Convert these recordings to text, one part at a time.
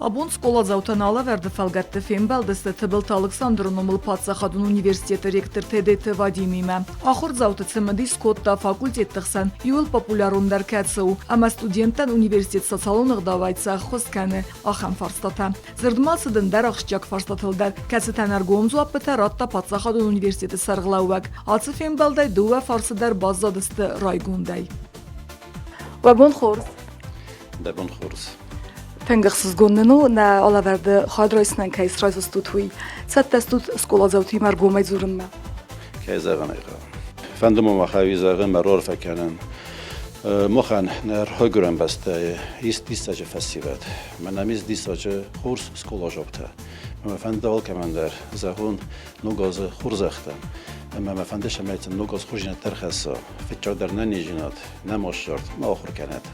Абон скъоладзаутӕн алӕвӕрды фӕлгӕтты фембӕлдысты Тыбылты Алыксандры номыл паддзахадон университеты ректор Тедеты Вадимимӕ. Ахуырдзауты цымыдис кодта факультетты хсӕн иууыл популярондӕр кӕцы у ӕмӕ студенттӕн университет социалон ӕгъдауӕй цы ӕххуыс кӕны, ахӕм фарстатӕ. Дзырд ма цыд ӕндӕр ахсджиаг фарстатыл дӕр, кӕцытӕн ӕргом дзуаппытӕ радта паддзахадон университеты сӕргълӕууӕг. Ацы фембӕлдӕй дыууӕ фарсы дӕр баззадысты райгондӕй. Уӕ бон хорз! Дӕ бон хорз! Тынг ӕхсызгон нын у, нӕ алӕвӕрды хӕд райсынӕн кӕй сразы стут, уый. Цӕттӕ стут скъоладзаутимӕ ӕргомӕй дзурынмӕ? Кӕй зӕгъын ӕй хъӕуы. Фӕнды мӕ махӕй зӕгъын, мӕ рарфӕ кӕнын. Махӕн нӕ райгуырӕн бӕстӕйы ис диссаджы фӕсивӕд. Мӕнӕ ис диссаджы хорз скъоладзаутӕ. Мӕ фӕнды алкӕмӕн дӕр зӕгъон ног азы хорзӕхтӕ. Ӕмӕ мӕ фӕнды, цӕмӕй сын ног аз хуыздӕр ӕрхӕсса. Фыццагдӕр нӕ низинад, нӕ массард, ма ахуыр кӕнӕд.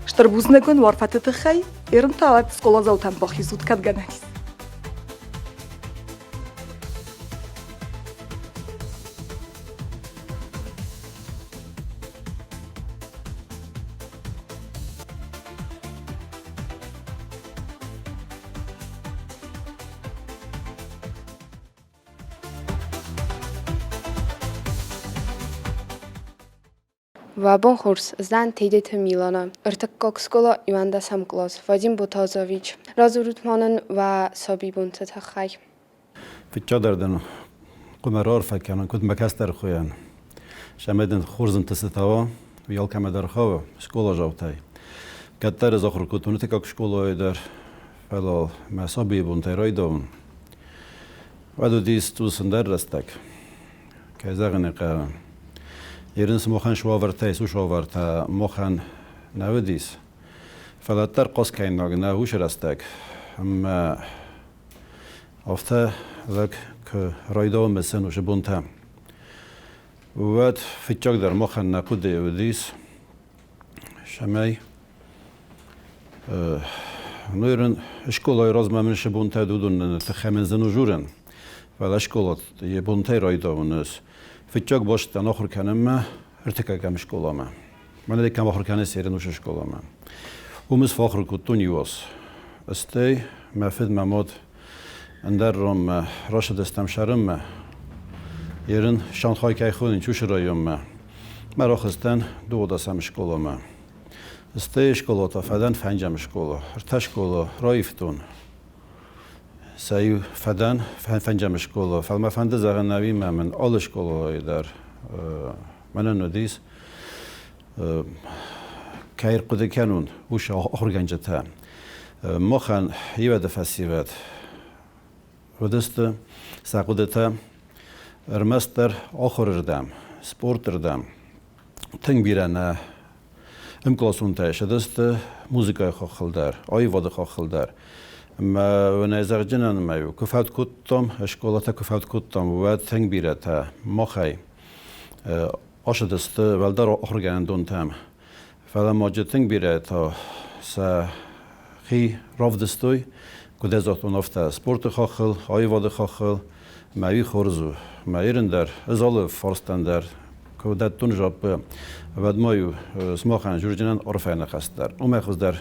Стыр бузныг уын уарфӕты тыххӕй. Ерын та скъоладзаутӕн бахизут кӕд гӕнӕн ис. Уӕ бон хорз, ӕз дӕн Тедеты Милана, ӕртыккаг скъола иуӕндӕсӕм кълас. Вадим Ботазович, радзурут ма нын уӕ сабибонты тыххӕй. Фыццагдӕр дын хъуамӕ раарфӕ кӕнын, куыд мӕ кӕстӕр хойӕн. Цӕмӕй дын хорз ӕнтыстытӕ уа, уый алкӕмӕ дӕр хауы скъоладзаутӕй. Кӕддӕр ӕз ахуыр кодтон ӕртыккаг скъолайы дӕр, фӕлӕ мӕ сабийы бонтӕй райдайон. Уӕд уыдис цъус ӕндӕр рӕстӕг. Кӕй зӕгъын ӕй хъӕуы, ерын сымахӕн суавӕртӕ ис, уавӕртӕ махӕн нӕ уыдис. Фӕлӕ дӕр хъаскӕйнаг нӕ уыцы рӕстӕг. Ӕмӕ афтӕ лӕг куы райдауы мысын уыцы бонтӕ, уӕд фыццагдӕр махӕн нӕ хъуыды уыдис, цӕмӕй ну ерын скъолайы размӕ мын цы бонтӕ уыдон тыххӕй мын зын у дзурӕн. Фӕлӕ скъола йӕ бонтӕй райдауын ӕз фыццаг бацыдтӕн ахуыр кӕнынмӕ ӕртыккӕгӕм скъоламӕ. Мӕнӕ кӕм ахуыр кӕныс ерын уыцы скъоламӕ. Уым ӕз фӕахуыр кодтон иу аз. Стӕй мӕ фыд, мӕ мад ӕндӕр ронмӕ рацыдыстӕм сӕрынмӕ. Ерын Шанхай кӕй хонынц, уыцы районмӕ. Мӕ рахызтӕн дыууадӕсӕм скъоламӕ. Стӕй скъола та фӕдӕн фӕнджӕм скъола. Ӕртӕ скъола раивтон. Сӕ иу фӕдӕн фӕнджӕм скъола. Фӕлӕ мӕ фӕнды зӕгъын ӕви мӕ мын алы скъолайы дӕр мӕнӕн уыдис кӕй ӕрхъуыды кӕнон, уыцы ахуыргӕнджытӕ. Махӕн ивӕды фӕсивӕд уыдысты сӕ хъуыдытӕ ӕрмӕстдӕр ахуырырдӕм, спортырдӕм. Тынг бирӕ нӕ ӕмкъласонтӕ сыдысты музыкӕйы хаххыл дӕр, аивады хаххыл дӕр. Ӕмӕ уынӕй зӕгъджынӕн ӕмӕ-иу куы фӕд кодтам, скъолатӕ куы фӕд кодтам, уӕд тынг бирӕтӕ махӕй ацыдысты уӕлдӕр ахуыргӕнӕндонтӕм. Фӕлӕ ма тынг бирӕтӕ сӕхи равдыстой, куыд ӕз загътон, афтӕ спорты хаххыл, аивады хаххыл. Мӕ уый хорз у. Мӕ ирын дӕр, ӕз алы фарстӕн дӕр куы дӕттон жапп, уӕд ма-иу сымахӕн журджынӕн арфӕйы ныхӕстӕ дӕр. Уымӕй хуыздӕр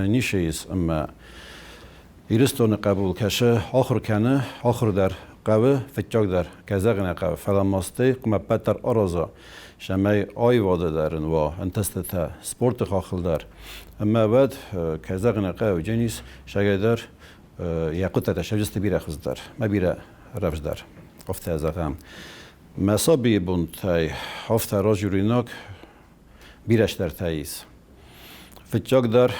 ницы ис ӕмӕ Ирыстоны хъӕбул кӕсы, ахуыр кӕны, ахуыр дӕр хъӕуы, фыццагдӕр, кӕй зӕгъын ӕй хъӕуы, фӕлӕ мастӕй хъуамӕ ӕппӕт дӕр араза, цӕмӕй аивады дӕр ын уа ӕнтыстытӕ, спорты хаххыл дӕр. Ӕмӕ уӕд, кӕй зӕгъын ӕй хъӕуы, Денис сагӕй дӕр йӕ хъуыддӕгтӕ сӕвзӕрсты бирӕ хуыздӕр, мӕ бирӕ рӕвдздӕр, афтӕ зӕгъӕм. Мӕ сабийы бонтӕй афтӕ разуринаг бирӕ стӕртӕ ис. Фыццагдӕр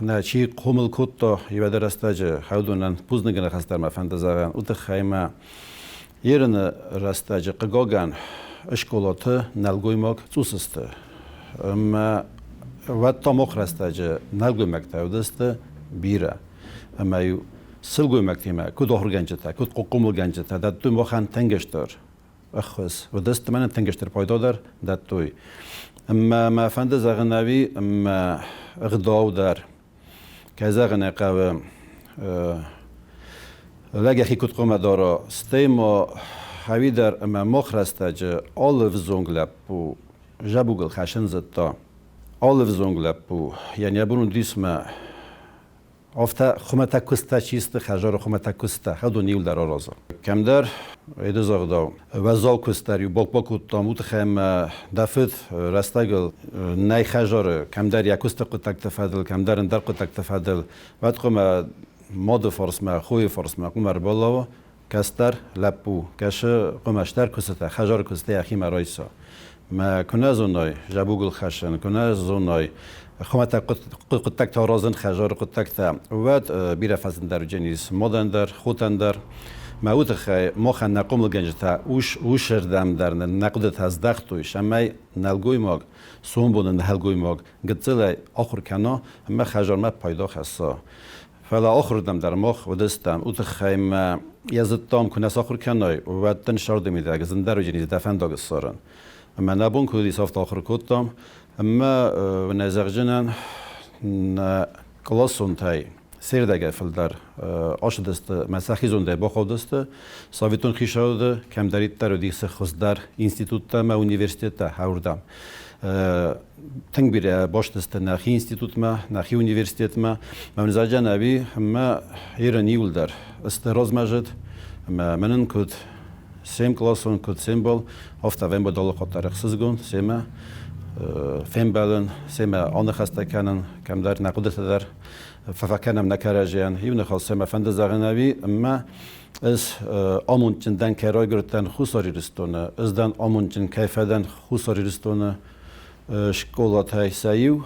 нӕ чи хъомыл кодта ивӕды рӕстӕджы хӕудонӕн бузныгы ныхӕстӕ мӕ фӕнды зӕгъын, уый тыххӕй мӕ ерыны рӕстӕджы хъыгагӕн скъолаты нӕлгоймаг цъус сты. Ӕмӕ уӕд та мах рӕстӕджы нӕлгоймӕгтӕ уыдысты бирӕ. Ӕмӕ-иу сылгоймӕгтимӕ куыд ахуыргӕнджытӕ, куыд хъомылгӕнджытӕ дӕттой махӕн тынг стыр ӕххуыс. Уыдысты мӕнӕн тынг стыр пайда дӕр дӕттой. Ӕмӕ мӕ фӕнды зӕгъын ӕви ӕмӕ ӕгъдау дӕр. Кӕй зӕгъын ӕй хъӕуы, лӕг йӕхи куыд хъуамӕ дара, стӕй ма ӕви дӕр ӕмӕ мах рӕстӕджы алы взонг лӕппу зӕбугыл хӕсын зыдта. Алы взонг лӕппу йӕ нӕ бон уыдис мӕ. Афтӕ хуымӕтӕг куысттӕ чи сты, хӕдзары хуымӕтӕг куысттӕ, уыдон иуылдӕр аразы. Кӕмдӕр, эды загъдау, уӕззау куыст дӕр-иу бакодтам, уый тыххӕй ӕмӕ дӕ фыд рӕстӕгыл нӕй хӕдзары, кӕмдӕр йӕ куысты хъуыддӕгты фӕдыл, кӕмдӕр ӕндӕр хъуыддӕгты фӕдыл. Уӕд хъуамӕ мады фарсмӕ, хойы фарсмӕ хъуамӕ ӕрбалӕууа, кӕстӕр лӕппу кӕсы хъуымӕстӕр куыстытӕ, хӕдзары куыстытӕ йӕхимӕ райса. Мӕ куы нӕ зоной зӕбугыл хӕссын, куы нӕ зоной хуымӕтӕг хъуыддӕгтӕ аразын, хӕдзары хъуыддӕгтӕ, уӕд бирӕ фӕзындӕр уыдзӕнис модӕн дӕр, хотӕн дӕр. Мӕ уый тыххӕй махӕн нӕ хъомылгӕнджытӕ усырдӕм дӕр нӕ хъуыдытӕ здӕхтой, цӕмӕй нӕлгоймаг, сомбоны нӕлгоймаг гыццылӕй ахуыр кӕна ӕмӕ хӕдзармӕ пайда хӕсса. Фӕлӕ ахуырдӕм дӕр мах уыдыстӕм, уый тыххӕй мӕ йӕ зыдтам, куы нӕ сахуыр кӕной, уӕд дын сӕрды мидӕг зындӕр уыдзӕнис дӕ фӕндаг ссарын. Ӕмӕ нӕ бон куыд уыдис, афтӕ ахуыр кодтам. Ӕмӕ нӕ зӕгъджынӕн нӕ къласонтӕй сердӕгӕй фылдӕр ацыдысты мӕ сӕхи зондӕй бахаудысты. Советон хицауады кӕмдӕриддӕр уыдис хуыздӕр институттӕ ӕмӕ университеттӕ уырдӕм. Тынг бирӕ баст сты нӕхи институтмӕ, нӕхи университетмӕ. Мӕ ӕви ӕмӕ Ирӕн иуылдӕр сты размӕзыд ӕмӕ мӕнӕн куыд сем къласон, куыд сембал, афтӕ фембӕлд хъуыддаг ӕхсызгон семӕ фембӕлын, семӕ аныхӕстӕ кӕнын, кӕмдӕр нӕ хъуыдытӕ дӕр фӕкӕнӕм нӕ кӕрӕдзийӕн. Иу ныхас семӕ фӕнды зӕгъын ӕви ӕмӕ ӕз амондджын дӕн, кӕй райгуырдтӕн Хуссар Ирыстоны, ӕз дӕн амондджын, кӕй фӕдӕн Хуссар Ирыстоны скъолатӕй сӕ иу.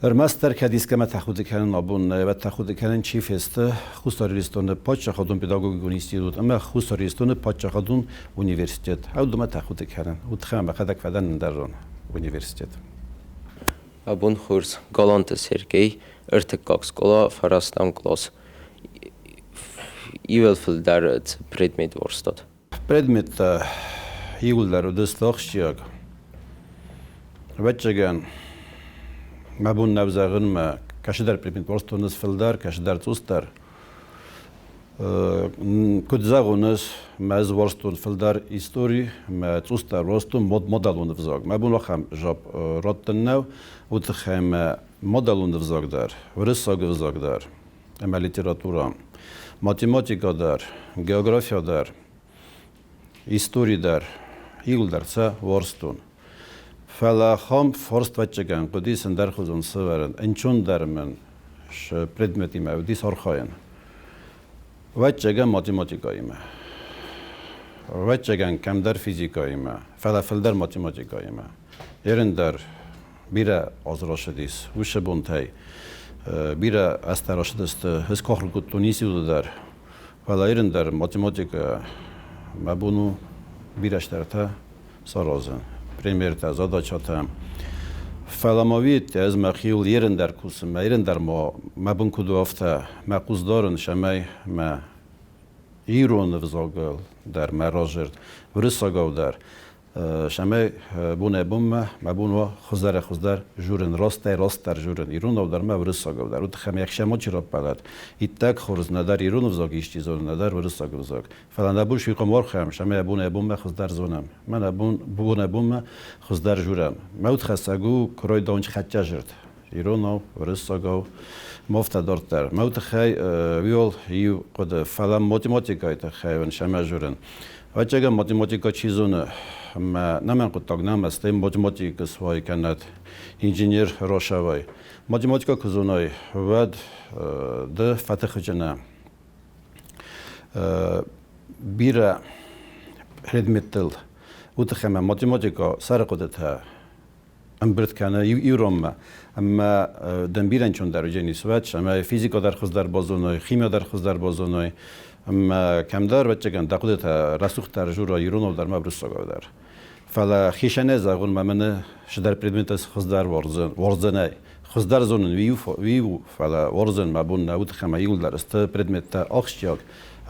Ӕрмӕстдӕр кӕд искӕмӕ тӕхуды кӕнын абон нӕ, уӕд тӕхуды кӕнын чи фесты Хуссар Ирыстоны паддзахадон педагогикон институт ӕмӕ Хуссар Ирыстоны паддзахадон университет. Уыдонмӕ тӕхуды кӕнын. Уый тыххӕй мӕхӕдӕг фӕдӕн ӕндӕрон университет. Абон хорз. Галанты Сергей, ӕртыккаг скъола, фарӕстӕм кълас. Иуыл фылдӕр предмет уарзтат? Предметтӕ иуылдӕр уыдысты ахсджиаг. Ӕвӕццӕгӕн, мӕ бон нӕу зӕгъын, мӕ кӕцыдӕр предмет уарзтон ӕз фылдӕр, кӕцыдӕр цъусдӕр. Куыд зӕгъон ӕз, мӕ ӕз уарзтон фылдӕр истори, мӕ цъусдӕр уарзтон мадӕлон ӕвзаг. Мӕ бон ахӕм жап раттын нӕу, уый тыххӕй мӕ мадӕлон ӕвзаг дӕр, уырыссаг ӕвзаг дӕр ӕмӕ литературӕ, математикӕ дӕр, география дӕр, истори дӕр, иуылдӕр сӕ уарзтон. Фӕлӕ ахӕм фарствӕццӕгӕн хъуыдис ӕндӕрхуызон сӕвӕрын, ӕнцондӕр мын предметимӕ уыдис архайын. Ӕвӕццӕгӕн математикӕимӕ. Ӕвӕццӕгӕн кӕмдӕр физикӕимӕ, фӕлӕ фылдӕр математикӕимӕ. Ерын дӕр бирӕ аз рацыдис уыцы бонтӕй. Бирӕ азтӕ рацыдысты, ӕз куы ахуыр кодтон институты дӕр. Фӕлӕ ерын дӕр математикӕ мӕ бон у бирӕ стӕртӕ саразын, примертӕ, задачатӕ. Фӕлӕ ма уый ӕз мӕхиуыл ерын дӕр кусын, мӕ ерын дӕр ма мӕ бон куыд у, афтӕ мӕ хъус дарын, цӕмӕй мӕ ирон ӕвзагыл дӕр мӕ разӕрд, уырыссагау дӕр цӕмӕй бонӕй-бонмӕ мӕ бон уа хуыздӕрӕй-хуыздӕр журын, растӕй-растдӕр журын, иронау дӕр мӕ уырыссагау дӕр. Уый тыххӕй мӕ ӕхсӕн чи раппӕлӕд, иттӕг хорз нӕдӕр ирон ӕвзаг исчи зоны, нӕдӕр уырыссаг ӕвзаг. Фӕлӕ нӕ бон суйхъом архайӕм, цӕмӕй бонӕй-бонмӕ хуыздӕр зонӕм. Мӕнӕ бонӕй-бонмӕ хуыздӕр журӕм. Мӕ удхӕссӕг у куырой донч хӕццӕ зырд. Иронау, уырыссагау, мофтӕ дарддӕр. Мӕ тыххӕй уиол иу хъуыды, фӕлӕ математикӕйы тыххӕй уын сӕмӕ журын. Ӕцӕгӕн математикӕ чи зоны, ӕмӕ нӕмӕн хъуыддаг нӕма, стӕй математикӕ суай кӕнӕд инженер росавай. Математикӕ куы зонай, уӕд ды фӕтыхджынӕ бирӕ предметтыл. Уый тыххӕй мӕ математикӕ сӕры хъуыдытӕ ӕмбырд кӕны иуронмӕ. Ӕмӕ дӕн бирӕнчондӕр уыдзӕнис уӕд, ӕмӕ физикӕ дӕр хуыздӕр базоной, химия дӕр хуыздӕр базоной. Ӕмӕ кӕмдӕр, ӕвӕццӕгӕн, дӕ хъуыдытӕ рӕсугъддӕр жура иронау дӕр ма уырыссагау дӕр. Фӕлӕ хицӕнӕй зӕгъун мӕ мӕнӕ цыдӕр предметтӕ хуыздӕр уарздзӕнӕй. Хуыздӕр зонын уый у, фӕлӕ уарзын мӕ бон нӕ уыд ӕмӕ иуылдӕр сты предметтӕ ахсджиаг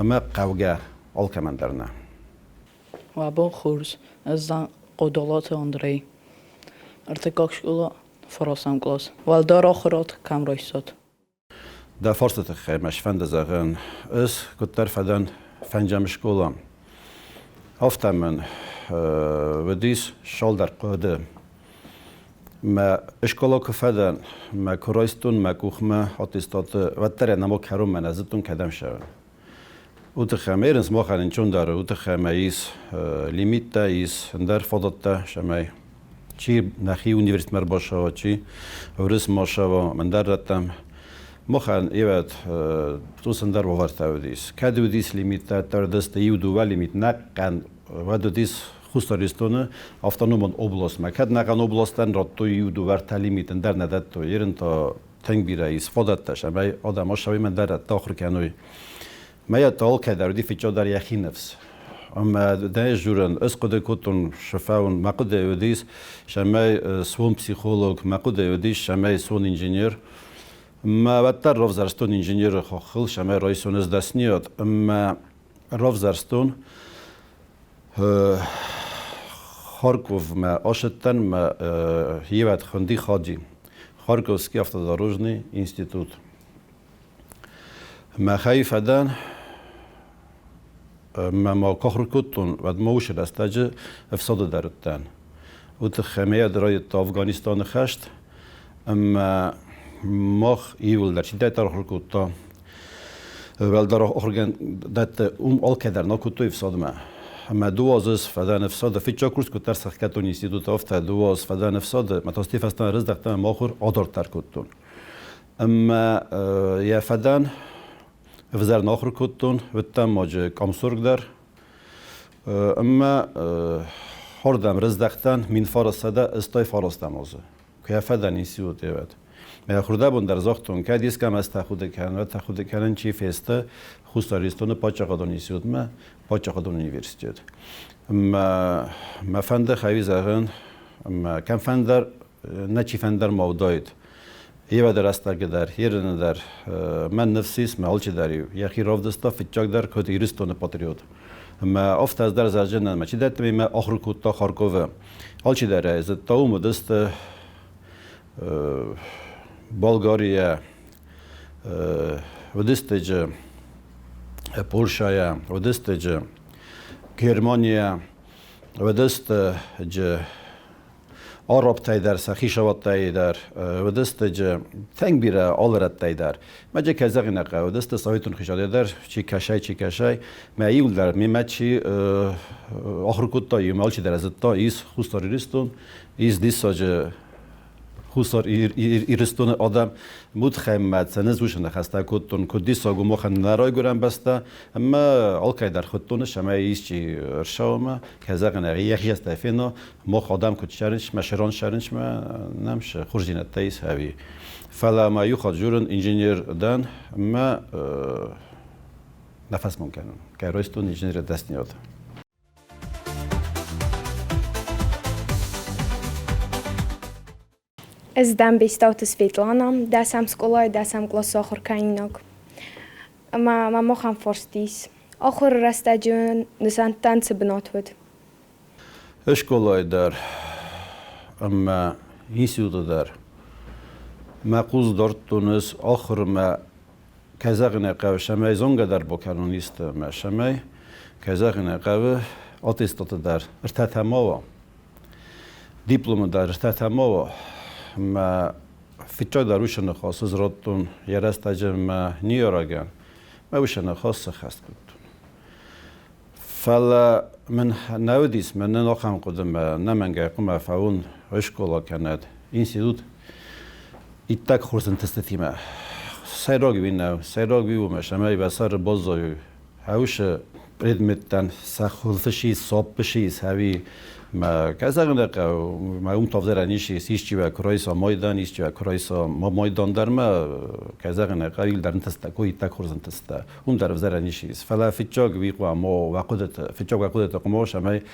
ӕмӕ хъӕугӕ алкӕмӕн дӕр нӕ. Уӕ бон хорз! Ӕз дӕн Хъодалаты Андрей. Ӕртыккаг скъола, фарасӕм кълас. Уӕлдӕр ахуырад кӕм райстат? Дӕ фарсты тыххӕй мӕ сфӕнды зӕгъын, ӕз куыддӕр фӕдӕн фӕнджӕм скъола, афтӕ мын уыдис цалдӕр хъуыды. Мӕ скъола куы фӕдӕн, мӕ куы райстон мӕ къухмӕ аттестаты, уӕддӕр ӕнӕмӕ кӕронмӕ нӕ зыдтон, кӕдӕм цӕуын. Уый тыххӕй ӕмӕ ерын сымахӕн ӕнцондӕр у, уый тыххӕй ӕмӕ ис лимиттӕ, ис ӕндӕр фадӕттӕ, цӕмӕй чи нӕхи университетмӕ ӕрбацӕуа, чи Уырысмӕ ацӕуа, ӕндӕр рӕттӕм. Махӕн ивӕд цъус ӕндӕр уавӕртӕ уыдис. Кӕд уыдис лимиттӕ, ӕрдӕсты иу-дыууӕ лимит нӕ хъӕн, уӕд уыдис Хуссар Ирыстоны автономон областмӕ. Кӕд нӕхъӕн областӕн радтой иу-дыууӕ ӕртӕ лимит, ӕндӕр нӕ дӕттой. Ерын та тынг бирӕ ис фадӕттӕ, цӕмӕй адӕм ацӕуой дӕр ӕддӕ ахуыр кӕной. Мӕ та алкӕдӕр уыди фыццагдӕр йӕхи ныфс. Ӕмӕ дӕ дзурын, ӕз хъуыды кодтон сфӕуын, мӕ хъуыды уыдис, цӕмӕй суон психолог, мӕ хъуыды уыдис, цӕмӕй суон инженер. Мӕ уӕддӕр равзӕрстон инженеры хохыл, цӕмӕй райсон ӕз дӕсниад. Ӕмӕ равзӕрстон Харьковмӕ ацыдтӕн мӕ ивӕд хуынди Хади, Харьковский автодорожный институт. Мӕхӕй фӕдӕн ӕмӕ ма куы ахуыр кодтон, уӕд ма уыцы рӕстӕджы ӕфсады дӕр уыдтӕн. Уый тыххӕй мӕ райдыдта Афганистаны хӕст, ӕмӕ мах иууылдӕр чидӕрдӕр ахуыр кодта уӕлдӕр ахуыргӕндӕтты уым алкӕдӕр нӕ кодтой ӕфсадмӕ. Ӕмӕ дыууӕ азы фӕдӕн ӕфсады, фыццаг курс куыддӕр сӕхгӕдтон институты, афтӕ дыууӕ азы фӕдӕн ӕфсады, мӕ та фӕстӕмӕ рыздӕхтӕн ӕмӕ ахуыр адарддӕр кодтон. Ӕмӕ йӕ фӕдӕн ӕвзӕр нӕ ахуыр кодтон, уыдтӕн маджы комсорг дӕр. Ӕмӕ хордӕм рыздӕхтӕн 1989 азы. Куы йӕ фӕдӕн институт ӕвӕд. Мӕ хурдӕбон дӕр загътон, кӕд искӕмӕ тӕхуды кӕнын, уӕд тӕхуды кӕнын чи фесты Хуссар Ирыстоны паддзахадон институтмӕ, паддзахадон университет. Мӕ, мӕ фӕнды хӕви зӕгъын, мӕ кӕм фӕндӕр, нӕ чи фӕндӕр ма уыдаид. Евӕды рӕстӕгы дӕр, Ирыны дӕр, мӕн ныфс ис, мӕ алчидӕр йӕхи равдыста фыццагдӕр куыд Ирыстоны патриот. Мӕ афтӕ ӕз дӕр зӕгъджынӕн, мӕ чидӕртӕ мӕ ахуыр кодта Харьковы. Алчидӕр ӕй зыдта, уым уыдысты Болгарийӕ, уыдысты Польшӕйӕ, уыдысты Германийӕ, уыдысты арабтӕй дӕр, сӕ хицауадтӕй дӕр, уыдысты тынг бирӕ алы рӕттӕй дӕр. Мӕ кӕй зӕгъын нӕ хъӕуы, уыдысты советон хицауадӕй дӕр, чи кӕсай, чи кӕсай. Мӕ иуылдӕр мемӕ чи ахуыр кодта, иумӕ алчидӕр зыдта, ис Хуссар Ирыстон, ис диссаджы Хуссар Ирыстоны адӕм. Мудхӕммӕ цӕныз уыцы ныхӕстӕ кодтон, куыд диссаг у махӕн нӕ райгуырӕн бӕстӕ, ӕмӕ алкӕй дӕр хуыдтон, цӕмӕй исчи ӕрцӕуа, кӕй зӕгъын ӕй, йӕхи ӕстӕй фена, мах адӕм куыд цӕрынц, мӕ сӕрон цӕрынц, мӕ нӕм цы хорздзинӕдтӕ ис ӕви. Фӕлӕ ма иу хатт дзурын, инженер дӕн ӕмӕ нӕ фӕсмон кӕнын, кӕй райстон инженеры дӕсниад. Ӕз дӕн Бестауты Светлана, дӕсӕм скъолайы дӕсӕм къласы ахуыркӕнинаг. Ӕмӕ мӕм ахӕм фарст ис. Ахуыры рӕстӕджы нысӕнттӕн цы бынат уыд? Скъолайы дӕр ӕмӕ институты дӕр мӕ хъус дардтон ӕз ахуырмӕ, кӕй зӕгъын ӕй хъӕуы, цӕмӕй зонгӕ дӕр бакӕнон исты ӕмӕ цӕмӕй, кӕй зӕгъын ӕй хъӕуы, аттестаты дӕр ӕртӕтӕ ма уа. Дипломы дӕр ӕртӕтӕ ма уа. Мӕ фыццагдӕр уыцы ныхас ӕз радтон йӕ рӕстӕджы мӕ ныййарӕгӕн. Мӕ уыцы ныхас сӕххӕст кодтон. Фӕлӕ мын нӕ уыдис мӕнӕн ахӕм хъуыды, мӕ ӕнӕмӕнгӕй хъуамӕ фӕуон скъола кӕнӕд институт иттӕг хорз ӕнтыстытимӕ. Сӕйраг уый нӕу, сӕйраг уый у, мӕ цӕмӕй бӕсӕры баззайой хӕусы предметтӕн сӕ хуылфы ис, соппы ис, ӕви мӕ кӕй зӕгъын ӕй хъӕуы, мӕ уым тавзӕрӕн ис, исчи уӕ куы райса майдан, исчи уӕ куы райса майдан дӕр мӕ, кӕй зӕгъын ӕй хъӕуы, дӕр ӕнтыстытӕ, кой иттӕг хорз ӕнтыстытӕ. Уым дӕр ӕвзӕрӕн ис ис. Фӕлӕ фыццаг уый хъуамӕ уӕ хъуыдыты, фыццаг уӕ хъуыдыты хъуамӕ цӕмӕй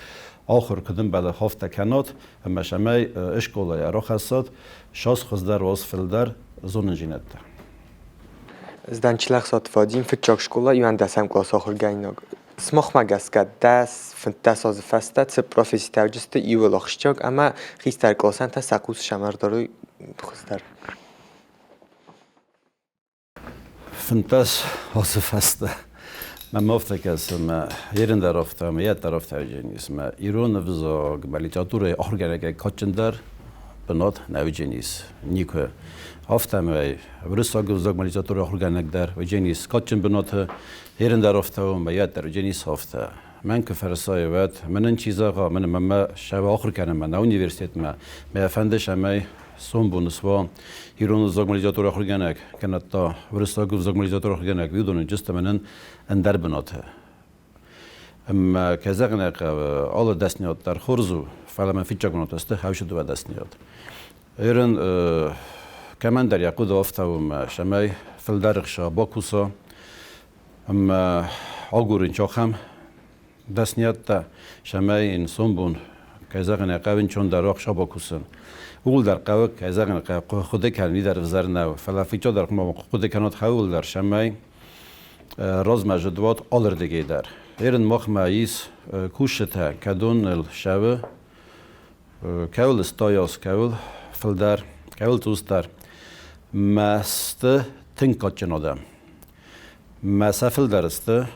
ахуыр куыд ӕмбӕлы, афтӕ кӕнат ӕмӕ цӕмӕй скъолайӕ рахӕссат сас хуыздӕр уаз фылдӕр зонындзинӕдтӕ. Ӕз дӕн Чилӕхсаты Вадим, фыццаг скъола иуӕндӕсӕм къласы ахуыргӕнинаг. Сымахмӕ гӕсгӕ 10-15 азы фӕстӕ цы професситӕ уыдысты иууыл ахсджиаг ӕмӕ хистӕр къласӕн та сӕ хъус сӕм ӕрдарой хуыздӕр? 15 азы фӕстӕ мӕм афтӕ кӕсы, мӕ ерын дӕр афтӕ, мӕ йӕ дӕр афтӕ уыдзӕнис. Мӕ ирон ӕвзаг, мӕ литературӕйы ахуыргӕнӕгӕй кадджындӕр Бынат нӕ уыдзӕнис никуы. Афтӕмӕй уырыссаг ӕвзагмӕ литературӕйы ахуыргӕнӕг дӕр уыдзӕнис кадджын бынаты, ерын дӕр афтӕ у, мӕ йӕ дӕр уыдзӕнис афтӕ. Мӕн куы фӕрсай, уӕд мӕнӕн чи зӕгъа, мӕн мӕ сӕ ахуыр кӕнынмӕ нӕ университетмӕ, мӕ фӕнды цӕмӕй сомбоны суа ирон ӕвзагмӕ литературӕйы ахуыргӕнӕг, кӕнӕ та уырыссаг ӕвзагмӕ литературӕйы ахуыргӕнӕг, уыдоны джысты мӕнӕн ӕндӕр бынаты. Ӕмӕ кӕй зӕгъын ӕй хъӕуы, алы дӕсныйад дӕр хорз у, фӕлӕ мӕ фыццаг бынат сты хӕвсы дыууӕ дӕсныйад. Ерын кӕмӕндӕр йӕ хъуыды афтӕ у, ӕмӕ цӕмӕй фылдӕр ӕхца бакуса ӕмӕ агурын ахӕм дӕсныйӕдтӕ, цӕмӕй йын сомбон, кӕй зӕгъын ӕй хъӕуы, ӕнцондӕр ӕхца бакусын. Ууыл дӕр хъӕуы, кӕй зӕгъын ӕй хъӕуы, хъуыды кӕнын дӕр ӕвзӕр нӕу, фӕлӕ фыццагдӕр хъуыды кӕнут хъӕуыл дӕр, цӕмӕй размӕ зыдуат алырдыгӕй дӕр. Ерын махмӕ ис кусджытӕ, кӕдоныл сӕвы, кӕуыл стайас, кӕуыл фылдӕр, кӕуыл цъусдӕр. Мӕ сты тынг кадджын адӕм. Мӕ сӕ фылдӕр сты,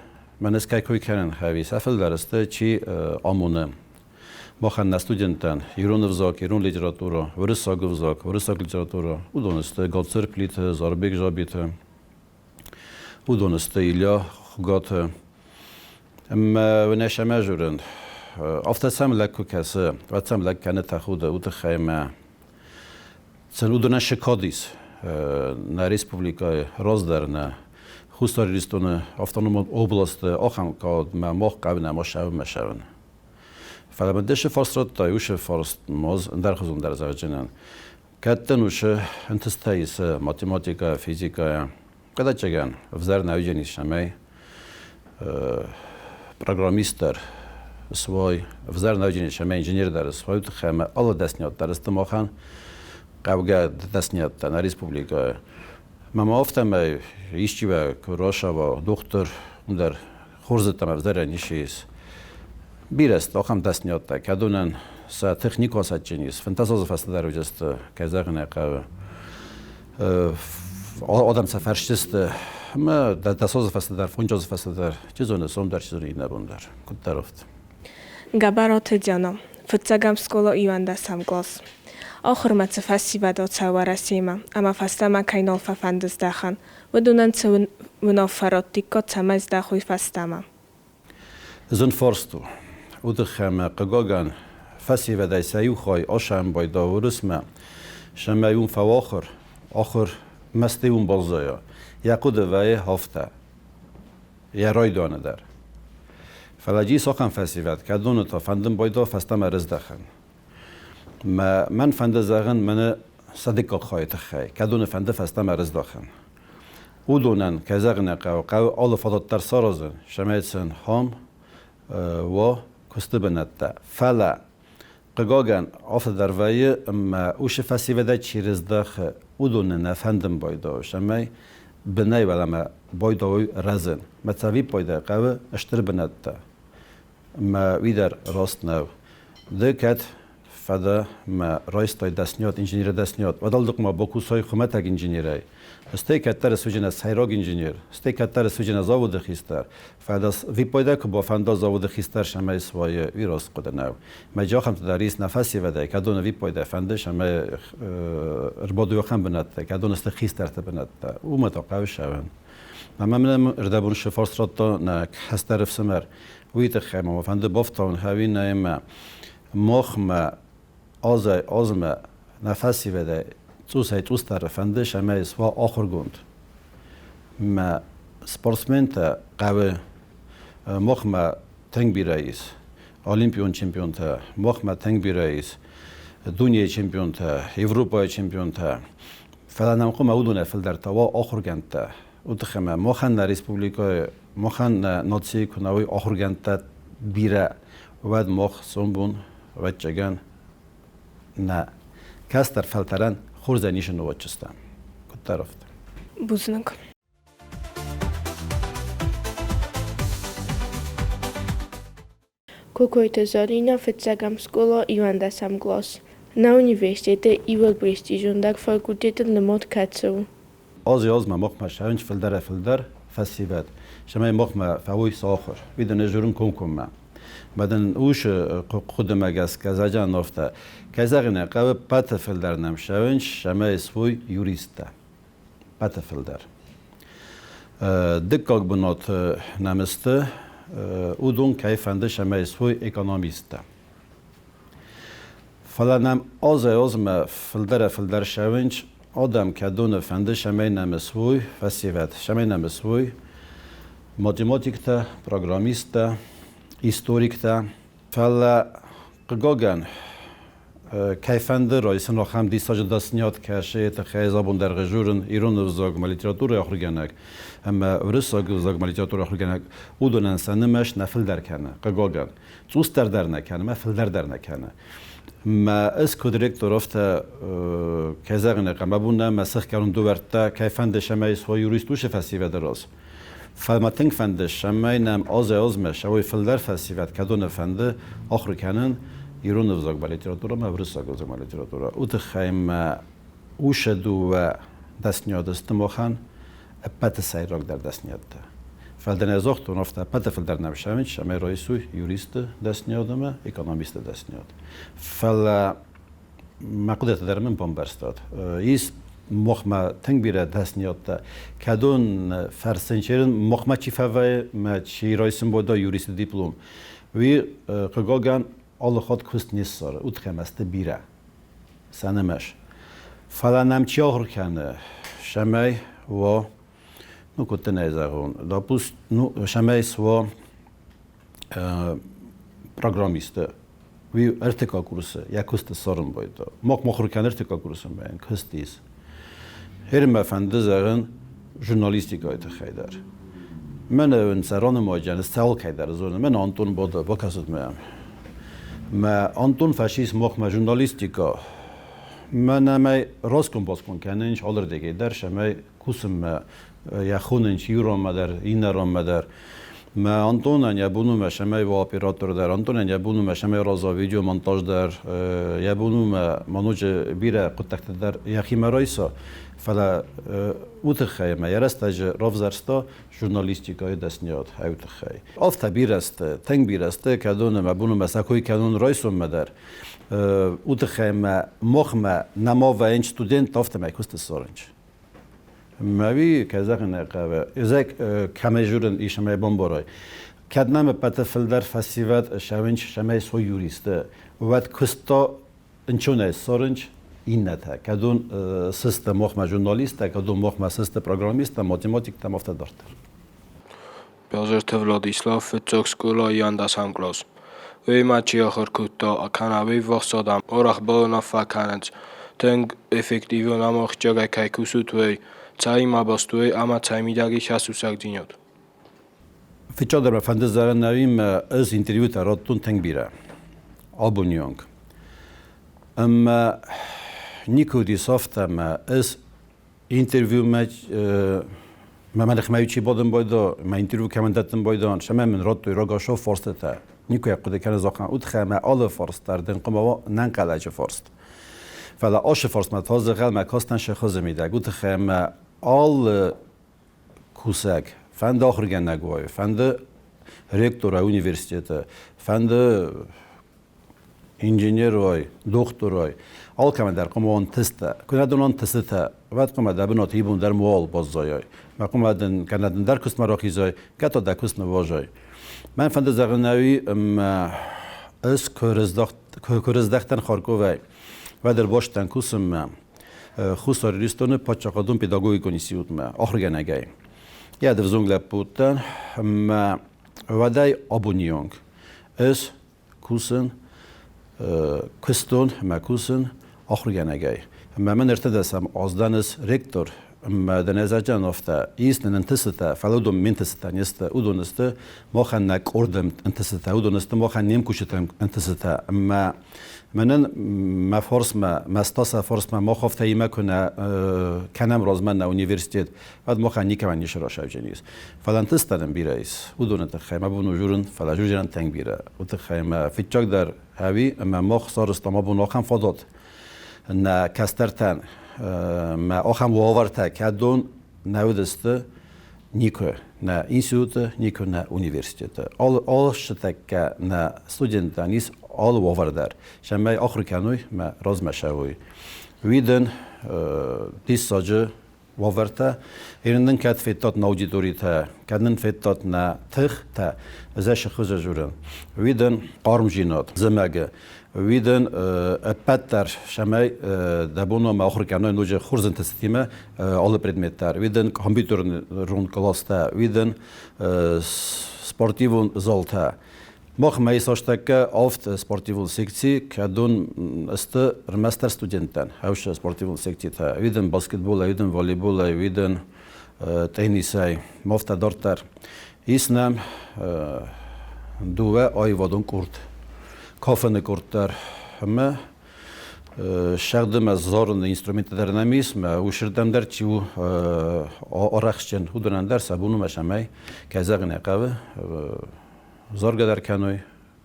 мӕн кӕй кой кӕнын хӕви, сӕ фылдӕр сты, чи амоны. Махӕн нӕ студенттӕн ирон ӕвзаг, ирон литературӕ, уырыссаг ӕвзаг, уырыссаг литературӕ, уыдон сты Гацыр Плиты, Зарбег Жабиты, Уыдон сты Илья Хугаты. Ӕмӕ уынӕсӕмӕ журын. Афтӕ сӕм лӕг куы кӕсы, уӕд сӕм лӕг кӕны тӕхуды, уый тыххӕй ӕмӕ сын уыдонӕн цы кад ис нӕ республикӕйы раздӕр нӕ Хуссар Ирыстоны автономон областы ахӕм кадмӕ мах хъавын ӕмӕ сӕвын сӕвын. Фӕлӕ мын дысы фарст радтай, уыцы фарст моз ӕндӕрхуызондӕр зӕгъджынӕн. Кӕд дын уыцы ӕнтыстӕ исы математикӕ, физикӕйӕ, кӕдӕччегӕн ӕвзӕр нӕ уыдзӕнис, цӕмӕй программист дӕр суой, ӕвзӕр нӕ уыдзӕнис, цӕмӕй инженер дӕр суой, тыххӕй ӕмӕ алы дӕсниад дӕр сты махӕн хъӕугӕ дӕсниӕдтӕ нӕ республикӕйы. Мӕ ма афтӕмӕй исчи уӕ куы рацӕуа дохтыр, уым дӕр хорздзыдтӕм ӕвзӕрӕн ницы ис. Бирӕ сты ахӕм дӕсниӕдтӕ, кӕдонӕн сӕ тых никуы асӕтджын ис. 15 азы фӕстӕ дӕр уыдысты, кӕй зӕгъын ӕй хъӕуы. Адӕм сӕ фӕрсдзысты ӕмӕ 10 азы фӕстӕ дӕр, 5 азы фӕстӕ дӕр, чи зоны, сом дӕр, чи зоны, иннӕ бон дӕр. Куыддӕр афтӕ. Гӕбӕроты Диана, фыццӕгӕм скъола иуӕндӕсӕм кълас. Ахуырмӕ цы фӕсивӕд ацӕуы Уӕрӕсемӕ ӕмӕ фӕстӕмӕ кӕй нал фӕфӕнды здӕхын, уыдонӕн цы уынаффӕ раттиккат, цӕмӕй здӕхой фӕстӕмӕ? Зын фарст у. Уый ӕмӕ, хъыгагӕн, фӕсивӕдӕй сӕ иу хай асӕмбайда Уырысмӕ, цӕмӕй уым фӕуахуыр, ахуыр мӕстӕй уым баззайа. Йӕ хъуыды вӕййы афтӕ. Йӕ райдианы дӕр. Фӕлӕ ис ахӕм фӕсивӕд, кӕдоны та фӕндын байдаа фӕстӕмӕ рыздӕхын. Мӕн фӕнды зӕгъын мӕны сӕ дыккаг хайы тыххӕй, кӕдоны фӕнды фӕстӕмӕ рыздӕхын. Уыдонӕн, кӕй зӕгъын ӕй хъӕуы, хъӕуы алы фадат дӕр саразын, цӕмӕй сын хам уа куысты бынӕттӕ. Фӕлӕ, хъыгагӕн, афтӕ дӕр вӕййы, ӕмӕ уыцы фӕсивӕдӕй чи рыздӕхы, уыдоны нӕ фӕндын байдауы, цӕмӕй бынӕй уӕлӕмӕ байдауой рӕзын. Мӕ цӕвиппайдӕй хъӕуы стыр бынӕттӕ. Мӕ уый дӕр раст нӕу. Ды кӕд фӕдӕ мӕ райстай дӕсниад, инженеры дӕсниад, уӕд ма бакусай хуымӕтӕг инженерӕй. Стӕй кӕддӕр суыдзынӕ сӕйраг инженер, стӕй кӕддӕр суыдзынӕ заводы хистӕр. Фӕлӕ виппайдӕ куы бафӕнда заводы хистӕр, цӕмӕй суайы, уый раст хъуыды нӕу. Мӕ ахӕмтӕ дӕр ис нӕ фӕсивӕдӕй, кӕдоны виппайдӕ фӕнды, цӕмӕй ӕрбадой ахӕм бынӕттӕ, кӕдоны сты хистӕрты бынӕттӕ. Уымӕ та хъӕуы ссӕуын. Ӕмӕ мын ӕрдӕбон цы фарст радта нӕ хӕстӕр ӕфсымӕр, уый тыххӕй мӕ фӕнды бафтауын хӕуинӕимӕ махмӕ азӕй азмӕ нӕ фӕсивӕдӕй цъусӕй цъусдӕр фӕнды, цӕмӕй суа ахуыргонд. Мӕ спортсментӕ хъӕуы махмӕ тынг бирӕ ис. Олимпион чемпионтӕ махмӕ тынг бирӕ ис. Дунейы чемпионтӕ, Европӕйы чемпионтӕ. Фӕлӕ нӕм хъуамӕ уыдонӕй фылдӕр та уа ахуыргӕндтӕ. Уый тыххӕй ӕмӕ махӕн нӕ республикӕйы, махӕн нӕ нацийы куы нӕ уой ахуыргӕндтӕ бирӕ, уӕд мах сомбон, ӕвӕццӕгӕн, нӕ кӕстӕр фӕлтӕрӕн хорзӕй ницы ныууадздзыстӕм. Куыддӕр афтӕ. Бузныг. Кокойты Зӕринӕ фыццӕгӕм скъола иуӕндӕсӕм кълас. Нӕ университеты иууыл престижондӕр факультетыл нымад кӕцы у? Азӕй-азмӕ махмӕ ссӕуынц фылдӕрӕй-фылдӕр фӕсивӕд, цӕмӕй махмӕ фӕуой сӕ ахуыр. Уый дын ӕз дзурын комкоммӕ. Мӕ дын усы хъуыдымӕ гӕсгӕ зӕджан афтӕ, кӕй зӕгъын ӕй хъӕуы, ппӕты фылдӕр нӕм ссӕуынц, цӕмӕй суой юристтӕ. Ппӕты фылдӕр. Дыккаг бынаты нӕм сты, уыдон кӕй фӕнды, цӕмӕй суой экономисттӕ. Фӕлӕ нӕм азӕй-азмӕ фылдӕрӕй-фылдӕр ссӕуынц адӕм, кӕдоны фӕнды, цӕмӕй нӕм суой фӕсивӕд, цӕмӕй нӕм суой математиктӕ, программисттӕ, историктӕ. Фӕлӕ, хъыгагӕн, кӕй фӕнды райсын ахӕм диссаджы дӕсниад, кӕсы тыххӕй ӕз абон дӕргъы журын ирон ӕвзагмӕ литературӕйы ахуыргӕнӕг ӕмӕ уырыссаг ӕвзагмӕ литературӕйы ахуыргӕнӕг, уыдонӕн сӕ нымӕц нӕ фылдӕр кӕны, хъыгагӕн. Цъусдӕр дӕр нӕ кӕны, мӕ фылдӕр дӕр нӕ кӕны. Мӕ ӕз куыд ректор, афтӕ, кӕй зӕгъын ӕй хъӕуы, мӕ бон нӕ мӕ сыхгӕрон дувӕрттӕ, кӕй фӕнды, цӕмӕй суа юрист уыцы фӕсивӕды раз. Фӕлӕ мӕ тынг фӕнды, цӕмӕй нӕм азӕй-азмӕ цӕуой фылдӕр фӕсивӕд, кӕдоны фӕнды ахуыр кӕнын ирон ӕвзагмӕ литературӕмӕ, уырыссаг ӕвзагмӕ литературӕ. Уый тыххӕй мӕ уыцы дыууӕ дӕсниады сты махӕн ӕппӕты сӕйрагдӕр дӕсниӕдтӕ. Фӕлӕ дын ӕз загътон, афтӕ ӕппӕты фылдӕр нӕм ссӕуынц, цӕмӕй райсой юристы дӕсниад ӕмӕ экономисты дӕсниад. Фӕлӕ мӕ хъуыдытӕ дӕр мын бамбӕрстат. Ис махмӕ тынг бирӕ дӕсниӕдтӕ, кӕдон фӕрсынчерын махмӕ чи фӕвӕййы, мӕ чи райсын бодта юристы диплом, уый, хъыгагӕн, алы хатт куыст не ссары, удхӕмӕсты бирӕ. Сӕ нымӕц. Фӕлӕ нӕм чи ахуыр кӕны, цӕмӕй уа, ну, куыд дын ӕй зӕгъон, допустим, ну, цӕмӕй суа программисты, уый ӕртыккаг курсы йӕ куысты ссарын байдыдта. Мах махуыр кӕны ӕртыккаг курсы мӕн куыст ис. Гъер мӕ фӕнды зӕгъын журналистикӕйы тыххӕй дӕр. Мӕнӕ уын сӕ ранымайджӕн цӕуыл кӕйдӕр зоны. Мӕн Антон бады, бакӕсут мӕм. Мӕ Антон фӕсис махмӕ журналистикӕ. Мӕнӕ мӕ раскон-баскон кӕнынц алырдыгӕй дӕр, цӕмӕй кусынмӕ йӕ хонынц иу ранмӕ дӕр, иннӕ ранмӕ дӕр. Мӕ Антонӕн йӕ бон у мӕ цӕмӕй уа оператор дӕр, Антонӕн йӕ бон у мӕ цӕмӕй араза видеомонтаж дӕр, йӕ бон у мӕ ма ноджы бирӕ хъуыддӕгтӕ дӕр йӕхимӕ райса, фӕлӕ уый тыххӕй ӕмӕ йӕ рӕстӕджы равзӕрста журналистикӕйы дӕсниад ай тыххӕй. Афтӕ бирӕ сты, тынг бирӕ сты, кӕдон ӕмӕ бон у мӕ сӕ кой кӕнон райсоммӕ дӕр. Уый тыххӕй ӕмӕ махмӕ нӕма вӕййынц студенттӕ, афтӕмӕй куыст ссарынц. Мӕуи, кӕй зӕгъын ӕй хъӕуы, езӕг кӕмӕй журын ис ӕмӕ бамбарай. Кӕд нӕм ӕппӕты фылдӕр фӕсивӕд ссӕуынц, цӕмӕй суой юристы, уӕд куыст та ӕнцонӕй ссарынц иннӕтӕ, кӕдон сысты махмӕ журналисттӕ, кӕдон махмӕ сысты программисттӕ, математиктӕ ӕмӕ афтӕ дарддӕр. Бязырты Владислав фыццаг скъолайы ӕндӕсӕм кълас. Уыимӕ чи ахуыр кодта, кӕнӕ уе ввахс адӕм арӕх бауынаффӕ кӕнынц, тынг эффективон ӕмӕ ахсджиагӕй кӕй кусут, уый, цӕимӕ баст уый ӕмӕ цӕй мидӕг ис ацы сусӕгдзинад? Фыццагдӕр мӕ фӕнды зӕгъын, ӕви ӕз интервьютӕ радтон тынг бирӕ абоны онг. Ӕмӕ никуы уыдис афтӕ, ӕмӕ ӕз интервьюмӕ мӕ мӕ чи бадын байдо, мӕ интервью кӕмӕн дӕттын байдон, сӕмӕ мын радтой рагашо фарстытӕ. Никуы хъуыды кӕны зӕгъын, удхӕ мӕ алы фарст дӕр дын хъуамӕ нӕнхъӕлӕджы фарст. Фӕлӕ ашы фарстмӕ та зӕгъӕл мӕ кастӕн сӕ хызы мидӕг. Удхӕ мӕ алы кусӕг, фӕнды ахуыргӕнӕг уой, фӕнды ректор университеты, фӕнды инженер уой, дохтыр уой, алкӕмӕн дӕр хъуамӕ уон тесттӕ. Куы нӕ дын уон тестытӕ, уӕд хъуамӕ дӕ бынаты ибон дӕр мауал баззайай. Мӕ хъуамӕ дын кӕнӕ дын дӕр куыстмӕ рахизай, кӕд та дӕ куыст ныввазай. Мӕн фӕнды зӕгъын ӕви ӕз куы рыздӕхтӕн Харьковӕй, уӕд ӕрбастӕн кусынмӕ Хуссар Иристоны паддзахадон педагогикон институтмӕ ахуыргӕнӕгӕй. Йӕ ӕвзонг лӕппу уыдтӕн ӕмӕ уӕдӕй абоны онг ӕз кусын, куыстон ӕмӕ кусын ахуыргӕнӕгӕй. Ӕмӕ мын ӕртындӕсӕм аз дӕн ӕз ректор, ӕмӕ дын ӕз аджан афтӕ, ис нын ӕнтыстытӕ, фӕлӕ уыдон ме нтыстытӕ не сты, уыдон сты махӕн нӕ къорды ӕнтыстытӕ, уыдон сты махӕн не мкусджыты ӕнтыстытӕ. Ӕмӕ мӕнӕн мӕ фарсмӕ, мӕ Стаса фарсмӕ мах афтӕ имӕ куы нӕ кӕнӕм размӕ нӕ университет, уӕд махӕн никӕмӕн ницы расайджын ис. Фӕлӕ ӕнтыстытӕ нын бирӕ ис. Уыдоны тыххӕй мӕ бон у журын, фӕлӕ журджынӕн тынг бирӕ. Уый тыххӕй мӕ фыццагдӕр ӕви ӕмӕ мах сарӕзтам абон ахӕм фадат нӕ кӕстӕртӕн, мӕ ахӕм уавӕртӕ, кӕдон нӕ уыдысты никуы. Нӕ институты, никуы нӕ университеты. Алщытӕккӕ нӕ студенттӕн ис алы уавӕр дӕр, цӕмӕй ахуыр кӕной мӕ размӕ цӕуой. Уый дын диссаджы уавӕртӕ. Ирын нын кӕд федтат нӕ аудиторитӕ, кӕд нын федтат нӕ тыхтӕ, ӕз хуызы журын. Уый дын хъармдзинад зымӕгы. Уый дын ӕппӕт дӕр, цӕмӕй дӕ бон ӕмӕ ахуыр кӕной ноджы хорз ӕнтыстытимӕ алы предмет дӕр. Уый дын компьютерон класстӕ, уый дын спортивон залтӕ. Мах мӕйы цастӕккӕ авд спортивон секци, кӕдон сты ӕрмӕстдӕр студенттӕн, хӕусы спортивон секцитӕ. Уый дын баскетболӕй, уый дын волейболӕй, уый дын теннисӕй, афтӕ дарддӕр. Ис нӕм дыууӕ аивадон къорд, кафыны къорд дӕр ӕмӕ сӕгъдымӕ зарыны инструменттӕ дӕр нӕм ис, мӕ уыщырдӕм дӕр чи у арӕхстджын, уыдонӕн дӕр сӕ бон у мӕ сӕмӕй, кӕй зӕгъын ӕй хъӕуы, заргӕ дӕр кӕной,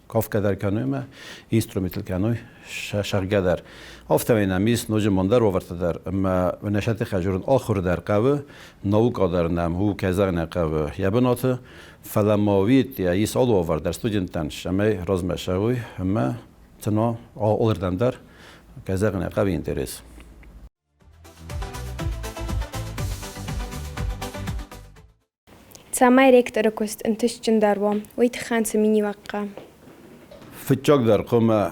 кафгӕ дӕр кӕной ӕмӕ инструментыл кӕной сӕгъгӕ дӕр. Афтӕмӕй нӕм ис ноджы ӕндӕр уавӕртӕ дӕр ӕмӕ нӕ сӕты хӕжурын ахуыр дӕр хъӕуы, наука дӕр нӕм у, кӕй зӕгъын ӕй хъӕуы, йӕ бынаты, фӕлӕ ма уый ис алы уавӕр дӕр студенттӕн, цӕмӕй размӕ цӕуой ӕмӕ цына алырдӕм дӕр, кӕй зӕгъын ӕй хъӕуы, интерес. Цӕмӕй ректоры куыст ӕнтыстджындӕр уа, уый тыххӕн цы миниуӕг хъӕуы? Фыццагдӕр хъуамӕ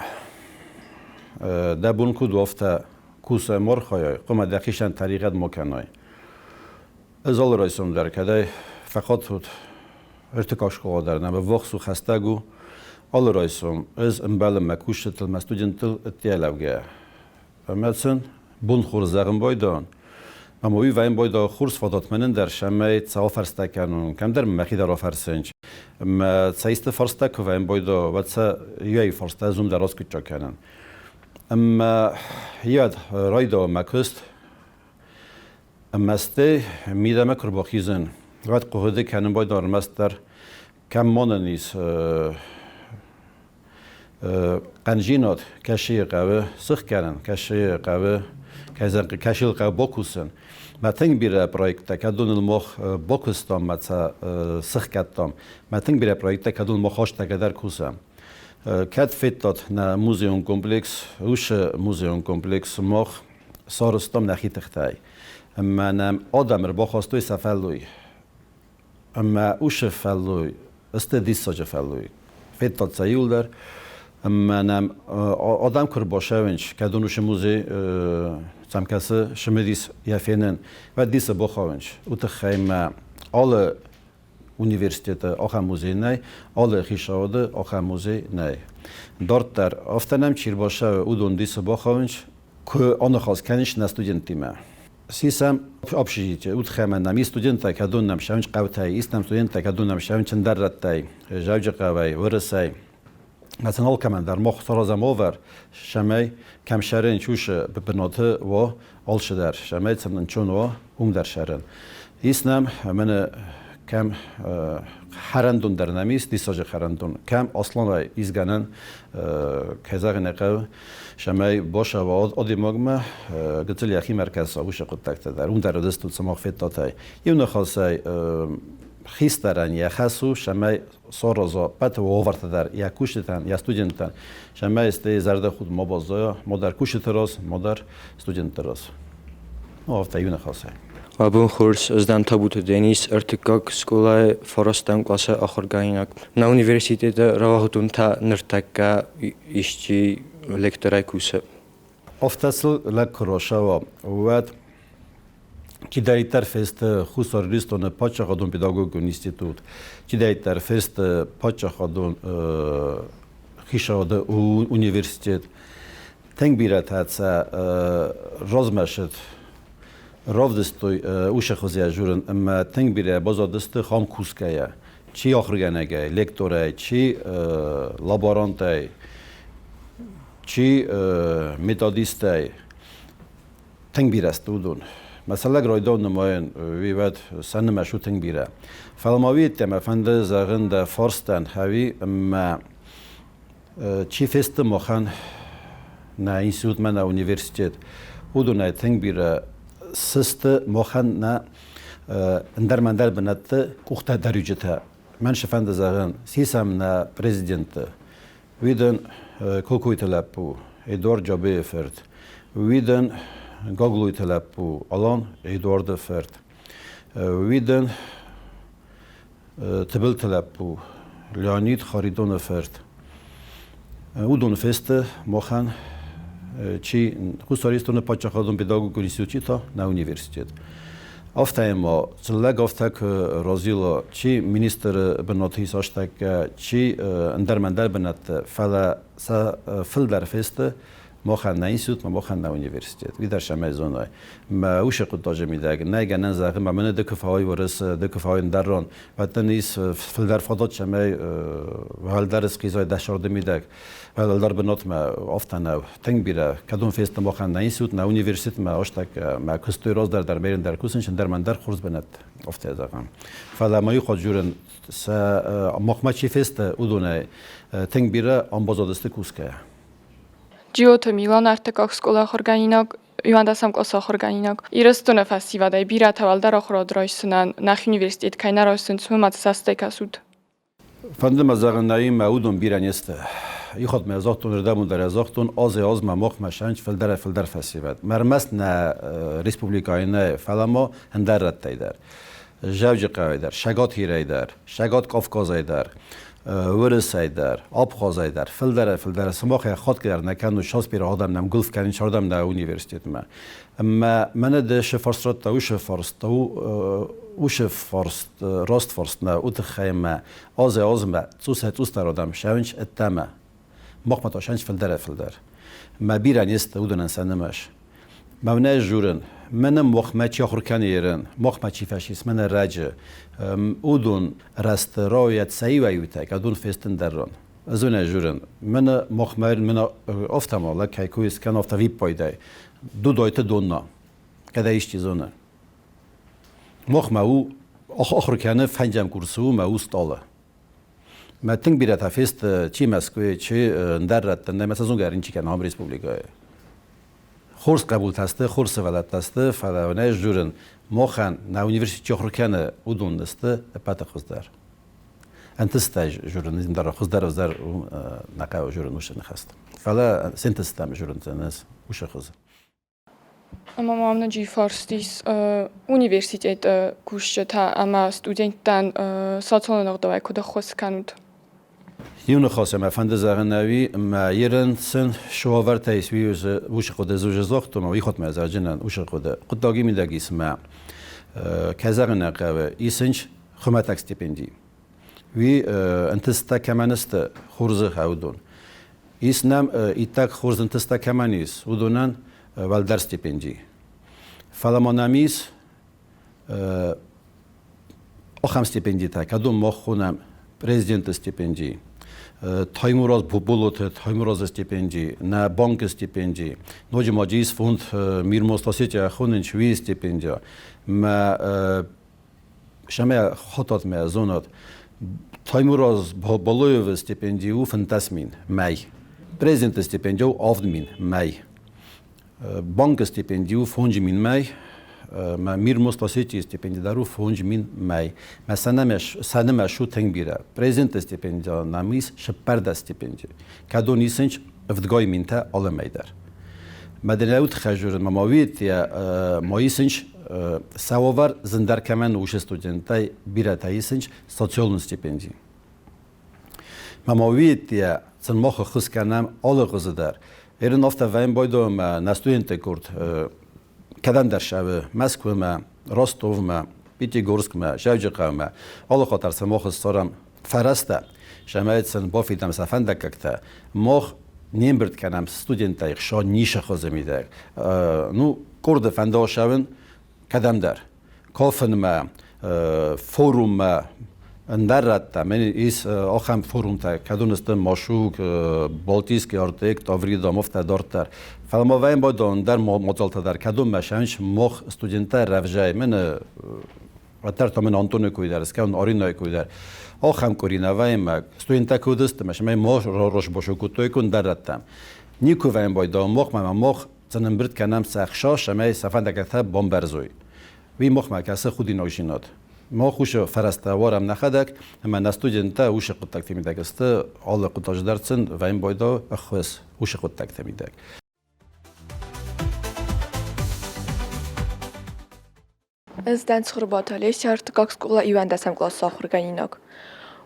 дӕ бон куыд у, афтӕ кусай ма архайай, хъуамӕ дӕхицӕн тӕригъӕд ма кӕнай. Ӕз алы райсом дӕр кӕдӕй фӕхатт уыд ӕртыккаг скъола дӕр нӕм ӕввахс у, хӕстӕг у. Алы райсом ӕз ӕмбӕлын мӕ кусджытыл, мӕ студенттыл ӕддейӕ лӕугӕйӕ. Ӕмӕ сын бон хорз зӕгъын байдайон. Ӕмӕ уый вӕййын байдайа хорз фадат мӕнӕн дӕр, цӕмӕй цӕуыл фӕрстӕ кӕнон, кӕмдӕр мӕхи дӕр афӕрсынч. Ӕмӕ цӕ исты фарста куы вӕййын байдайа, уӕд сӕ иуӕй фарста ӕз уым дӕр аскъуыддзаг кӕнын. Ӕмӕ иуӕд райдайа мӕ куыст, ӕмӕ стӕй мидӕмӕ куы рбахизын, уӕд хъуыды кӕнын байдайон ӕрмӕстдӕр, кӕм ма нын ис Хъӕнджинад кӕсыйы хъӕуы сых кӕнын, кӕсыйы хъӕуы кӕсыл хъӕуы бакусын. Мӕ тынг бирӕ проекттӕ, кӕдоныл мах бакуыстам, мӕ сӕ сыхгӕдтам. Мӕ тынг бирӕ проекттӕ, кӕдоныл мах хӕстӕгӕ дӕр кусӕм. Кӕд федтат нӕ музейон комплекс, уыцы музейон комплекс мах сарӕзтам нӕхи тыхтӕй. Ӕмӕ нӕм адӕм ӕрбахастой сӕ фӕллой. Ӕмӕ уыцы фӕллой сты диссаджы фӕллой. Федтат сӕ иуылдӕр. Ӕмӕ нӕм адӕм куы ӕрбацӕуынц, кӕд уын уыцы музей сӕм кӕсы цымыдис йӕ фенын, уӕд дисы бахауынц. Уый тыххӕй мӕ алы университеты ахӕм музей нӕй, алы хицауады ахӕм музей нӕй. Дарддӕр афтӕ нӕм чи ӕрбацӕуы, уыдон дисы бахауынц, куы аныхас кӕныс нӕ студенттимӕ. Сисӕм общежитие, утхӕмӕ нӕм ис студенттӕ, кӕдон нӕм сӕвынч хъӕутӕй, ис нӕм студенттӕ, кӕдон нӕм сӕвынч ӕндӕр рӕттӕй, Зӕуджыхъӕуӕй, Уырысӕй. Национал кӕмӕн дӕр мах саразӕм уавӕр, цӕмӕй кӕм сӕрын чусы бынаты уа алцыдӕр, цӕмӕй сын ӕнцон уа уым дӕр сӕрын. Ис нӕм мӕнӕ кӕм хӕрӕндон дӕр нӕм ис, диссаджы хӕрӕндон, кӕм асланӕй ис гӕнӕн, кӕй зӕгъын ӕй хъӕуы, цӕмӕй бацӕуа адӕймагмӕ, гыццыл йӕхимӕ ӕркӕса уыцы хъуыддӕгтӕ дӕр. Уым дӕр уыдыстут, сымах федтат ӕй. Иу ныхасӕй, хистӕрӕн йӕ хӕс у, цӕмӕй сараза ӕппӕт уавӕртӕ дӕр йӕ кусджытӕн, йӕ студенттӕн, цӕмӕй стӕй зӕрдӕхудт ма баззайа, ма дӕр кусджыты раз, ма дӕр студентты раз. Ну, афтӕ иу ныхасӕй. Абон хорз, ӕз дӕн Табуты Денис, ӕртыккаг скъолайы фарӕстӕм къласы ахуыргӕнинаг. Нӕ университеты рауагъдонтӕ ныртӕккӕ исчи лекторӕй кусы. Афтӕ сыл лӕг куы рацӕуа, уӕд чидӕриддӕр фесты Хуссар Ирыстоны паддзахадон педагогон институт, чидӕриддӕр фесты паддзахадон хицауады университет. Тынг бирӕтӕ сӕ размӕсыд равдыстой уыцы хуызӕй журын ӕмӕ тынг бирӕ баззадысты хам кусгӕйӕ. Чи ахуыргӕнӕгӕй, лекторӕй, чи лаборантӕй, чи методистӕй. Тынг бирӕ сты уыдон. Мӕсӕллӕг райдон нымайын, уый уӕд сӕ нымӕц у тынг бирӕ. Фӕлӕ ма уый йеддӕмӕ фӕнды зӕгъын дӕ фарстӕн, ӕви ӕмӕ чи фесты махӕн нӕ институтмӕ, нӕ университет, уыдонӕй тынг бирӕ сысты махӕн нӕ Ӕндӕр-мӕндӕр бынӕтты къухтӕ-даруджытӕ. Мӕн цы фӕнды зӕгъын, сисӕм нӕ президенты. Уый дын Кокойты лӕппу, Эдуард Джабейы фырт. Уый дын Гаглойты лӕппу, Алан Эдуарды фырт. Уый дын Тыбылты лӕппу, Леонид Харитоны фырт. Уыдон фесты махӕн чи Хуссар Ирыстоны паддзахадон педагогикон институт, чи та нӕ университет. Афтӕ ма цыллӕг афтӕ куы разила, чи министры бынаты ис астӕккӕ, чи ӕндӕр-мӕндӕр бынӕтты, фӕлӕ сӕ фылдӕр фесты махӕн нӕ институт, махӕн нӕ университет. Уый дӕр сӕмӕй зоной. Мӕ уыцы хъуыддаджы мидӕг нӕй гӕнӕн зӕгъын, мӕ мӕнӕ ды куы фӕуай уырыс, ды куы фӕуай ӕндӕр ран, уӕддӕр ис фылдӕр фадат, цӕмӕй уӕлдӕр схизай дӕ сӕрды мидӕг. Уӕлдӕр бынатмӕ афтӕ нӕу. Тынг бирӕ. Кӕдон фесты махӕн нӕ институт, нӕ университетмӕ, астӕк мӕ куыстой раздӕр дӕр, мерин дӕр кусын, ӕндӕр мӕн дӕр хорз бынат, афтӕ зӕгъӕм. Фӕлӕ ма иу хатт журын, сӕ махмӕ чи фесты, уыдонӕй тынг бирӕ ам баззадысты кусгӕйӕ. Джиоты Милан ӕртыккаг скъолайы ахуыргӕнинаг, иуӕндӕсӕм къласы ахуыргӕнинаг. Ирыстоны фӕсивӕдӕй бирӕтӕ уӕлдӕр ахуырад райсынӕн нӕхи университет кӕй нӕ райсынц, уымӕ цы цӕстӕй кӕсут? Фӕнды мӕ зӕгъын, нӕй мӕ уыдон бирӕ не сты. Иу хатт мӕ загътон, рдӕмон дӕр загътон, азӕй-азмӕ махмӕ сӕнч фылдӕрӕй-фылдӕр фӕсивӕд. Ӕрмӕст нӕ республикӕйы нӕ, фӕлӕ ма ӕндӕр рӕттӕй дӕр. Зӕуджыхъӕуӕй дӕр, Сӕгат Ирӕй дӕр, Сӕгат Кавказӕй дӕр, Уырысӕй дӕр, Абхазӕй дӕр, фылдӕрӕй-фылдӕр сымахӕй хатгӕ дӕр нӕ кӕнут, цас бирӕ адӕм нӕм гуылф кӕнынц ардӕм нӕ университетмӕ. Ӕмӕ мӕнӕ ды цы фарст радта, уыцы фарст у уыцы фарст раст фарст нӕ у тыххӕй ӕмӕ азӕй-азмӕ цъусӕй-цъусдӕр адӕм сӕуынц ӕддӕмӕ. Махмӕ та сӕнч фылдӕрӕй-фылдӕр. Мӕ бирӕ не сты уыдонӕн сӕ нымӕц. Мӕнӕ журын, мӕнӕ махмӕ чи ахуыр кӕны ерын, махмӕ чи фӕсис, мӕнӕ раджы. Уыдон рӕзты рауайӕд сӕ иуӕй-иутӕ, кӕдон фестын дӕр ран. Ӕз уынӕ журын, мӕнӕ махмӕ мӕнӕ афтӕ лӕг кӕй куы кӕн афтӕ виппайдӕй. Дудойты донна, кӕд ӕй исчи зоны. Махмӕ у ахуыр кӕны фӕндзӕм курсы у мӕ у стъалы. Мӕ тынг бирӕтӕ фесты чи Мӕскуыйы, чи ӕндӕр рӕтты, нӕ мӕ зонгӕ рынчи кӕны ам республикӕйы. Хорз хъӕбултӕ сты, хорз сывӕллӕттӕ сты, фӕлӕ нӕ журын махӕн нӕ университет ахуыр кӕны, уыдон сты ӕппӕты хуыздӕр. Ӕнтыстӕй журын ӕндӕр хуыздӕр ӕвзӕр нӕ хъӕуы журын уыцы ныхӕстӕ. Фӕлӕ се нтыстытӕм журын уыцы хуызы. Ӕмӕ ма ноджы фарст ис университеты кусджытӕ ӕмӕ студенттӕн социалон ӕгъдауӕй куыд ӕххуыс кӕнут? Иу ныхас ӕмӕ фӕнды зӕгъын ӕви мӕ ерын сын суавӕртӕ ис уыцы хъуыды ӕз загътон, уый хотмӕ зӕгъджынӕн уыцы хъуыды. Хъуыддаги мидӕг ис мӕ кӕй зӕгъын нӕ хъӕуы, исынч хуымӕтӕг стипенди. Уый ӕнтысттӕ кӕмӕн сты, хорзы уыдон. Ис нӕм иттӕг хорз ӕнтысттӕ кӕмӕн ис, уыдонӕн уӕлдӕр стипенди. Фӕлӕ ма нӕм ис ахӕм стипендитӕ, кӕдон мах хонӕм президенты стипенди, Таймураз Болоты Таймуразы стипенди, нӕ банкы стипенди, ноджы ма ис фонд Мир Мост-Осетия хонынч уый стипендия. Мӕ Сӕмӕ хотатмӕ зонад Таймураз Болоевы стипенди у 15 мин мӕй. Президенты стипенди у 7 мин мӕй. Банкы стипенди у 5 мин мӕй. Мӕ Мир Мост Осетии стипенди дӕр у 5 мин мӕй. Мӕ сӕнымӕ шу тынг бирӕ. Президенты стипендия нӕм ис 14 стипенди. Кӕдон исынч ӕвдгай минтӕ алы мӕй дӕр. Мӕдинӕ тыххӕй ма ма уидтия ма исынч сӕуавӕр зындӕр кӕмӕн уыцы студенттӕй бирӕтӕ исынч социалон стипенди. Ма ма уидтия сын мах ӕххуыс кӕнӕм алы хуызы дӕр. Ерын афтӕ вӕйын байдом нӕ студентты курд кӕдӕмдӕр сӕвы Мӕскуымӕ, Ростовмӕ, Пятигорскмӕ, Зӕуджыхъӕумӕ. Алы хатт дӕр сӕ мах ссарӕм фӕрӕзтӕ, цӕмӕй сын бафидӕм сӕ фӕндаггӕгтӕ. Мах не мбырд кӕнӕм студенттӕй хсӕн ницы хуызы мидӕг. Ну, къорды фӕндаг ссӕуын кӕдӕмдӕр. Кафынмӕ, форуммӕ, ӕндӕр рӕттӕм ис ахӕм форумтӕ, кӕдон сты Машук, Балтийский Артек, Таврида, афтӕ дарддӕр. Фӕлӕ ма вӕййын байдон ӕндӕр мадзалтӕ дӕр, кӕдонмӕ сӕнч мах студенттӕ рӕвзӕй мӕнӕ уӕддӕр та мын Антоны кой дӕр скӕнын, Аринайы кой дӕр. Ахӕм къуыри нӕ вӕййын, студенттӕ куы уыдысты, мӕ сӕмӕй мах росбосо кодтой куы ӕндӕр рӕттӕм. Никуы вӕййын байдон мах, мӕ мах сын ӕмбырд кӕнӕм сӕ ӕхсӕз, цӕмӕй сӕ фӕндӕгтӕ бамбӕрзой. Уый махмӕ кӕсы худинагдзинад. Мах уыцы фӕрӕзтӕ уарӕм нӕхӕдӕг, ӕмӕ нӕ студенттӕ уыцы хъуыддӕгты мидӕг сты, алы хъуыддаджы дӕр сын вӕййын байдауы ӕххуыс уыцы хъуыддӕгты мидӕг. Ӕз дӕн Цхуырбаты Олеся, ӕртыккаг скъола иуӕндӕсӕм къласы ахуыргӕнинаг.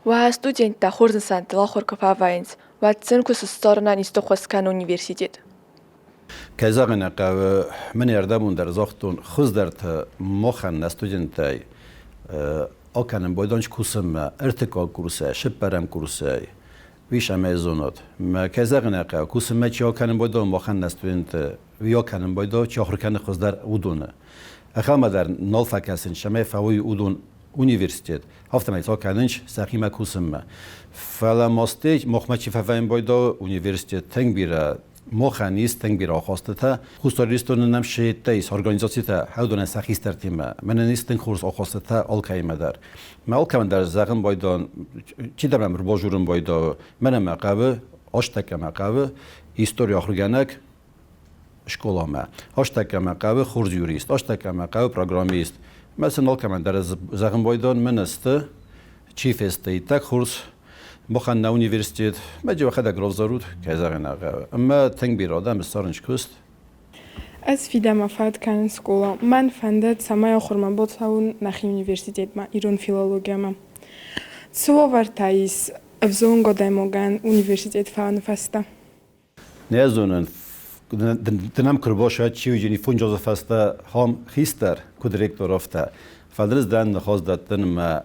Уӕ студенттӕ хорз нысӕнттыл ахуыр куы фӕвӕййынц, уӕд сын куы сыстарынӕн исты хос кӕны университет? Кӕй зӕгъын ӕй хъӕуы, мӕн ӕрдӕбон дӕр загътон, хуыздӕртӕ махӕн нӕ студенттӕй акӕнын байдайынц кусынмӕ ӕртыккаг курсӕй, цыппӕрӕм курсӕй. Уый сӕмӕй зонут. Кӕй зӕгъын ӕй хъӕуы, кусынмӕ чи акӕнын байдайы махӕн нӕ студентты, уый акӕнын байдайы, чи ахуыр кӕны хуыздӕр, уыдоны. Ахӕмӕ дӕр нал фӕкӕсынц, цӕмӕй фӕуой уыдон университет, афтӕмӕй та кӕнынц сӕхимӕ кусынмӕ. Фӕлӕ мастӕй махмӕ чи фӕвӕййын байдайы, университет тынг бирӕ махӕн ис тынг бирӕ ахастытӕ. Хуссар Ирыстоны нӕм сӕйттӕ ис организацитӕ уыдонӕн сӕ хистӕртимӕ. Мӕнӕн ис тынг хорз ахастытӕ алкӕимӕ дӕр. Мӕ алкӕмӕн дӕр зӕгъын байдайын, чидӕр мӕм ӕрбазурын байдайы, мӕнӕ мӕ хъӕуы, азтӕккӕ мӕ хъӕуы истори ахуыргӕнӕг скъоламӕ. Азтӕккӕ мӕ хъӕуы хорз юрист, азтӕккӕ мӕ хъӕуы программист. Мӕ сын алкӕмӕн дӕр зӕгъын байдайын, мӕнӕ сты, чи фесты иттӕг хорз, махӕн нӕ университет, мӕ уӕхӕдӕг равзарут, кӕй зӕгъын ӕй хъӕуы. Ӕмӕ тынг бирӕ адӕм ссарынц куыст. Ӕз фидӕмӕ фӕд кӕнын скъола. Мӕн фӕнды, цӕмӕй ахуырмӕ бацӕуон нӕхи университетмӕ ирон филологиямӕ. Цы уавӕртӕ ис ӕвзонг адӕймагӕн университет фӕуыны фӕстӕ? Не зонын, дынӕм куы рбасӕд чи уыджыни фунджозы фӕстӕ хам хистӕр, куыд ректор афтӕ. Фӕлӕ дӕн ныхас дӕттын мӕ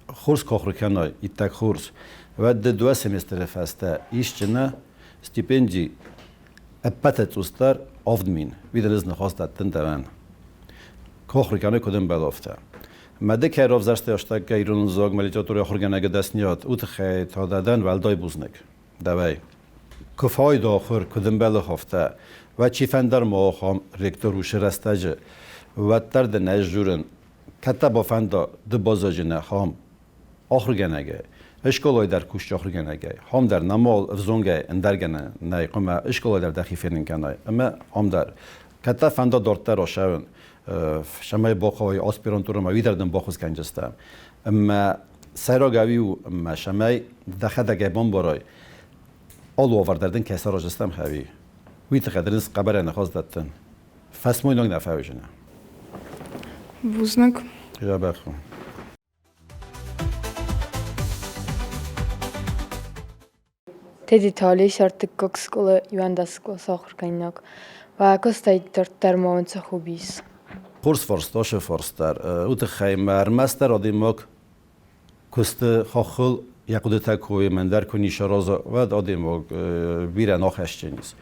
хорз куы ахуыр кӕнай, иттӕг хорз, уӕд ды дыууӕ семестры фӕстӕ исджыны стипенди ӕппӕты цъусдӕр 7000. Уый дын ӕз ныхас дӕттын дӕуӕн. Куы ахуыр кӕнай, куыд ӕмбӕлы, афтӕ. Мӕ ды кӕй равзӕрстай ӕстӕггӕ ирон ӕвзагмӕ литературӕйы ахуыргӕнӕгы дӕсниад, уый тыххӕй та дӕ дӕн уӕлдай бузныг. Дӕуӕй. Куы фӕуид ахуыр, куыд ӕмбӕлы, афтӕ, уӕд чи фӕндӕр ма ахӕм ректор уыцы рӕстӕджы, уӕддӕр дын ӕз дзурын, кӕд дӕ бафӕнда, ды баззайдзынӕ ахӕм ахуыргӕнӕгӕй, скъолайы дӕр кусджы ахуыргӕнӕгӕй, ам дӕр нӕма ӕвзонгӕй ӕндӕр гӕнӕн нӕй, хъуамӕ скъолайы дӕр дӕхи фенын кӕнай ӕмӕ ам дӕр. Кӕд дӕ фӕнда дарддӕр ацӕуын, цӕмӕй бахъӕуай аспирантурӕмӕ, уый дӕр дын баххуыс кӕндзыстӕм. Ӕмӕ сӕйраг ӕви у, ӕмӕ цӕмӕй дӕхӕдӕг ӕй бамбарай, алы уавӕр дӕр дын кӕй сараздзыстӕм ӕви, уый тыххӕй дын хъӕбӕрӕй ныхас дӕттын. Фӕсмойнаг нӕ фӕуыдзынӕ. Бузныг. Дзӕбӕх у. Тедеты Олеся ӕртыккаг скъола иуӕндӕс къласы ахуыргӕнинаг. Бакуыста дарддӕр ма уын цы хобби ис? Хорз фарст, ацы фарст дӕр. Уый тыххӕй мӕ ӕрмӕстдӕр адӕймаг куысты хаххыл йӕ хъуыдытӕ куы уой, ӕндӕр куы ницы араза, уӕд адӕймаг бирӕ нахӕсджын ис.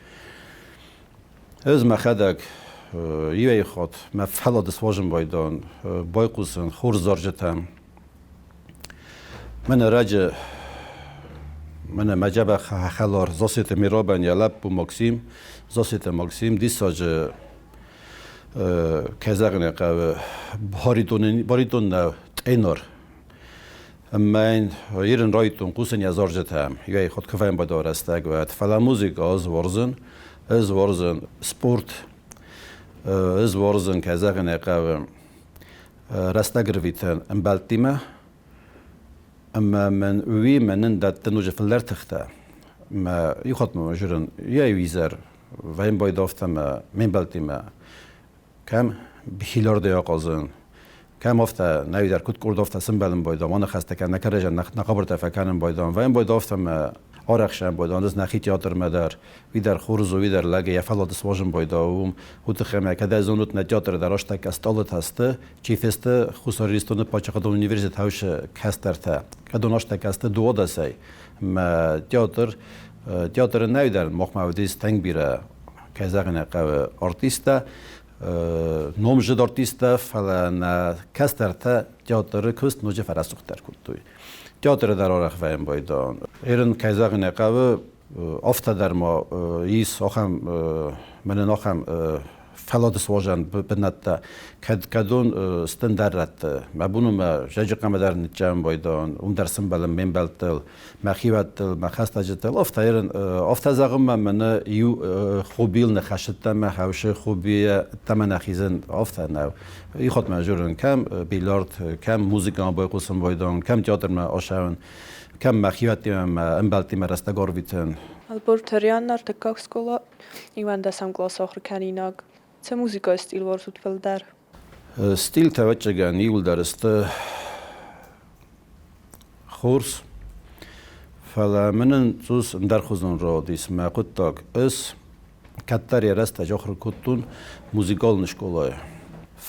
Ӕз мӕхӕдӕг иуӕй хатт мӕ фӕллад суазын байдайын, байхъусын хорз зарджытӕм. Мӕнӕ раджы мӕнӕ мӕ дзӕбӕх хӕлар Зассеты Мирабӕн йӕ лӕппу Максим, Зассеты Максим диссаджы кӕй зӕгъын ӕй хъӕуы, баритон нӕу, тъенор. Ӕмӕ йын ирын райдыдтон хъусын йӕ зарджытӕм. Иуӕй хатт куы фембӕлд рӕстӕг, уӕд. Фӕлӕ музыкӕ ӕз уарзын, ӕз уарзын спорт, ӕз уарзын, кӕй зӕгъын ӕй хъӕуы, рӕстӕг ӕрвитын ӕмбӕлттимӕ. Ӕмӕ мын уый мӕнӕн дӕтты ноджы фылдӕр тыхтӕ. Мӕ иу хатт ма зурын, йӕ иу изӕр вӕййын афтӕ мӕ ме мбӕлттимӕ кӕм хилардӕй ахъазын, кӕм афтӕ нӕуидӕр куыд къорд афтӕ сымбӕлын байдам, аныхӕстӕ кӕн, нӕ кӕрӕдзийӕн нӕ хабӕрттӕ фӕкӕнын байдам. Вӕййын байда афтӕ мӕ арӕхсӕн байдам, ӕз нӕхи театрмӕ дӕр, уый дӕр хорз у, уый дӕр лӕг йӕ фӕллад суазын байда уым. Уый тыххӕй мӕ кӕд ӕз зонут, нӕ театры дӕр астӕккӕ стъалытӕ сты, чи фесты Хуссар Ирыстоны паддзахадон университет хаусы кӕстӕртӕ. Кӕдон астӕккӕ сты дыууадӕсӕй. Мӕ театр, театры нӕй дӕр махмӕ уыдис тынг бирӕ кӕй зӕгъын ӕй хъӕуы, артисттӕ, номзыд артисттӕ, фӕлӕ нӕ кӕстӕртӕ театры куыст ноджы фӕрӕсугъддӕр кодтой. Театры дӕр арӕх вӕййын байдайын. Ерын, кӕй зӕгъын ӕй хъӕуы, афтӕ дӕр ма ис ахӕм, мӕнӕн ахӕм Фӕлладысуазӕн бынӕттӕ, кӕд кӕдон сты ӕндӕр рӕтты. Мӕ бон у мӕ зӕджы къамы дӕр ныццӕуын байдайон, уым дӕр сымбӕлын ме мбӕлттыл, мӕ хиуӕттыл, мӕ хӕстӕджытыл. Афтӕ ерын, афтӕ зӕгъынмӕ мӕнӕ иу хобийыл ныхӕсыдтӕн мӕ хӕусы хобийӕ ӕддӕмӕ нӕ хизын, афтӕ нӕу. Ихатт мӕ журын, кӕм бильярд, кӕм музыкӕмӕ байхъусын байдайон, кӕм театрмӕ ацӕуын, кӕм мӕ хиуӕттимӕ, мӕ ӕмбӕлттимӕ рӕстӕг арвитын. Ӕлборты Рианна ӕртыккаг скъола иуӕндӕсӕм къласы ахуыркӕнинаг. Цы музыкӕйы стиль уарзут фылдӕр? Стильтӕ, ӕвӕццӕгӕн, иууылдӕр сты хорз, фӕлӕ мӕнӕн цъус ӕндӕрхуызон рауадис мӕ хъуыддаг. Ӕз кӕддӕр йӕ рӕстӕджы ахуыр кодтон музыкалон скъолайы.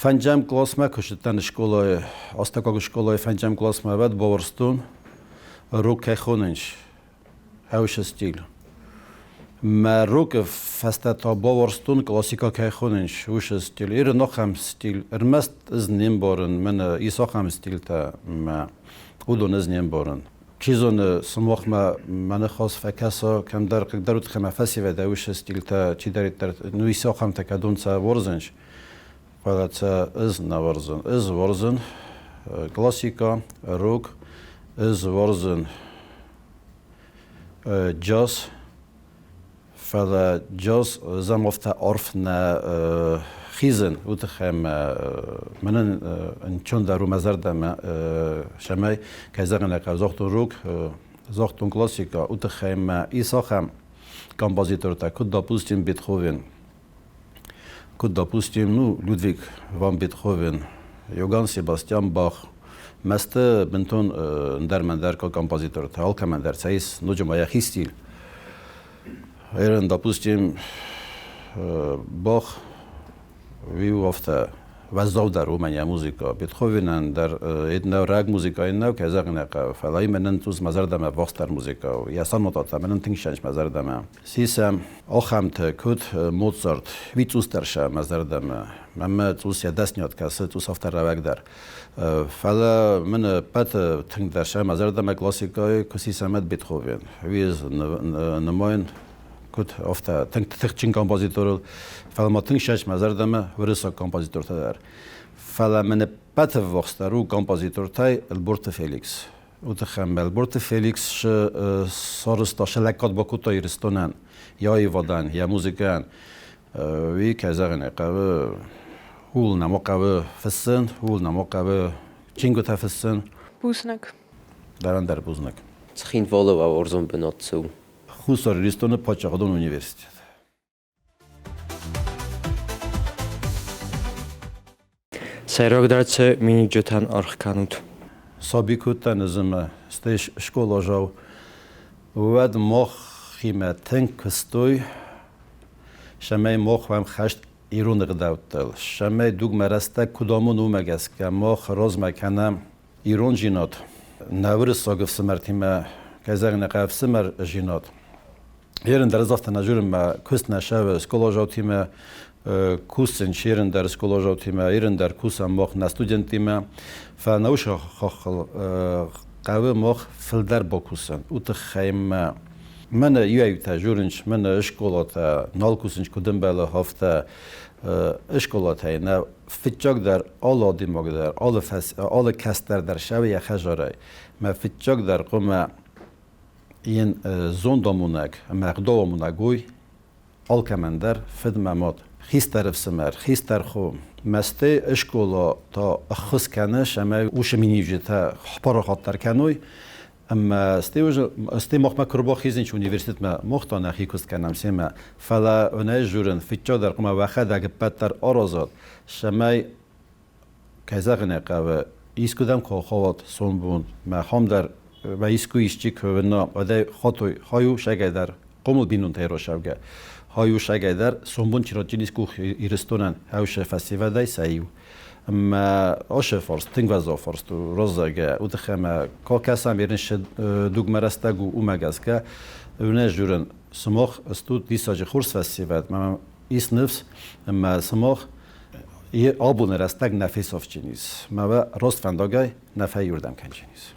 Фӕндзӕм къласмӕ куы ссыдтӕн скъолайы, астӕуккаг скъолайы фӕндзӕм къласмӕ, уӕд бауарзтон рок кӕй хонынц, Ӕвсы стиль. Мӕ рокы фӕстӕ та бауарзтон классикӕ кӕй хонынц, уыцы стиль. Иры ахӕм стиль ӕрмӕст ӕз не мбарын, мӕнӕ ис ахӕм стильтӕ, мӕ уыдон ӕз не мбарын. Чи зоны, сымахмӕ мӕ ныхас фӕкӕса, кӕмдӕр хъыгдарут ӕмӕ фӕсивӕд уыцы стильтӕ чидӕриддӕр, ну ис ахӕмтӕ, кӕдон сӕ уарзынц, фӕлӕ сӕ ӕз нӕ уарзын. Ӕз уарзын классикӕ, рок, ӕз уарзын джаз, фӕлӕ джаз зӕм афтӕ арф нӕ хизын, уый тыххӕй мӕнӕн ӕнцондӕр у мӕ зӕрдӕмӕ, цӕмӕй, кӕй зӕгъын ӕй хъӕуы, загътон рок, загътон классикӕ, уый тыххӕй мӕ ис ахӕм композитортӕ, куыд, допустим, Бетховен, куыд, допустим, ну, Людвиг ван Бетховен, Йоганн Себастьян Бах, мӕсты бынтон ӕндӕр-мӕндӕр композитортӕ, алкӕмӕн дӕр сӕ ис ноджы ма йӕхи стиль. Эрен, допустим, Бах уый у афтӕ уӕззаудӕр уымӕн йӕ музыкӕ. Бетховенӕн дӕр нӕу рагмузыкӕ нӕу, кӕй зӕгъын ӕй хъӕуы, фӕлӕ мӕнӕн цъус мӕ зӕрдӕмӕ ввахсдӕр музыкӕ у. Йӕ сонататӕ мӕнӕн тынг ссӕнч мӕ зӕрдӕмӕ. Сисӕм ахӕмтӕ, куыд Моцарт, уый цъусдӕр сӕ мӕ зӕрдӕмӕ. Мӕнмӕ цъус йӕ дӕсниад кӕсы, цъус афтӕ рӕуӕгдӕр. Фӕлӕ мын ӕппӕт тынгдӕр сӕ мӕ зӕрдӕмӕ классикӕйы куы сисӕм Бетховен. Уый ӕз нымайын, куыд афтӕ тынг тыхджын композиторыл, фӕлӕ ма тынг сӕс мӕ зӕрдӕмӕ уырыссаг композитортӕ дӕр. Фӕлӕ мын ӕппӕты ӕввахсдӕр у композитортӕй Ӕлборты Феликс. Уый тыххӕй Ӕлборты Феликс сарӕзта, лӕггад бакодта Ирыстонӕн, йӕ аивадӕн, йӕ музыкӕйӕн. Уый, кӕй зӕгъын ӕй хъӕуы, ууыл нӕма хъӕуы фыссын, ууыл нӕма хъӕуы чингуытӕ фыссын. Бузныг. Дӕрӕн дӕр бузныг. Цхинвалы уарзон бынат цы у? Хуссар Ирыстоны паддзахадон университет. Сӕйрагдӕр цы миниуджытӕн аргъ кӕнут? Саби кодта нызымӕ, стӕй скъоладзау. Уӕд махимӕ тынг куыстой, цӕмӕй мах уӕм хӕст ирон ӕгъдӕуттыл, цӕмӕй дугмӕ рӕстӕг куыд амоны, уымӕ гӕсгӕ мах размӕ кӕнӕм ирон зинад. Нӕ уырыссаг ӕфсымӕртимӕ, кӕй зӕгъын ӕй хъӕуы, ӕфсымӕр зинад. Ерын дӕр афтӕ нӕ журын мӕ куыст нӕ сӕвы скъоладзаутимӕ, кусын ерын дӕр скъоладзаутимӕ, ерын дӕр кусӕм мах нӕ студенттимӕ. Фӕлӕ нӕ уыцы хаххыл хъӕуы мах фылдӕр бакусын. Уый тыххӕй мӕ мӕнӕ иуӕй-иутӕ журынц, мӕнӕ скъолатӕ нал кусынц куыд ӕмбӕлы, афтӕ скъолатӕй нӕ фыццагдӕр алы адӕймаг дӕр, алы, алы кӕстӕр дӕр сӕвы йӕ хӕдзарӕй. Мӕ фыццагдӕр хъуамӕ Ин зондамонӕг ӕмӕ ӕгъдауамонӕг уой алкӕмӕн дӕр фыд мӕ мад. Хистӕр ӕфсымӕр, хистӕр хо. Мӕстӕй скъола та ӕххуыс кӕны, цӕмӕй уыцы миниуджытӕ парахатдӕр кӕной. Ӕмӕ стӕй махмӕ куы рбахизынц университетмӕ, мах та нӕхи куыст кӕнӕм семӕ. Фӕлӕ уын ӕз дзурын, фыццагдӕр хъуамӕ уӕхӕдӕг ӕппӕт дӕр аразат, цӕмӕй кӕй зӕгъын ӕй хъӕуы, искуыдӕм куы ахауат сомбон, мӕ хом дӕр мӕ искуы исчи куы уына, уӕд ӕй хатой, хай у сагӕй дӕр, хъомыл бинонтӕй рацӕугӕ, хай у сагӕй дӕр, сомбон чи радджын искуы Ирыстонӕн, хӕусы фӕсивӕдӕй сӕ иу. Ӕмӕ ацы фарст тынг уӕззау фарст у, раззагӕ, уый тыххӕй ӕмӕ кӕсӕм ерынсы дугмӕ рӕстӕг у, уымӕ гӕсгӕ уынӕ журын, сымах стут диссаджы хорз фӕсивӕд, мӕ ис ныфс, ӕмӕ сымах абоны рӕстӕг нӕ фесӕфджынис, мӕ раст фӕндагӕй нӕ фӕиуырдӕм кӕнджынис.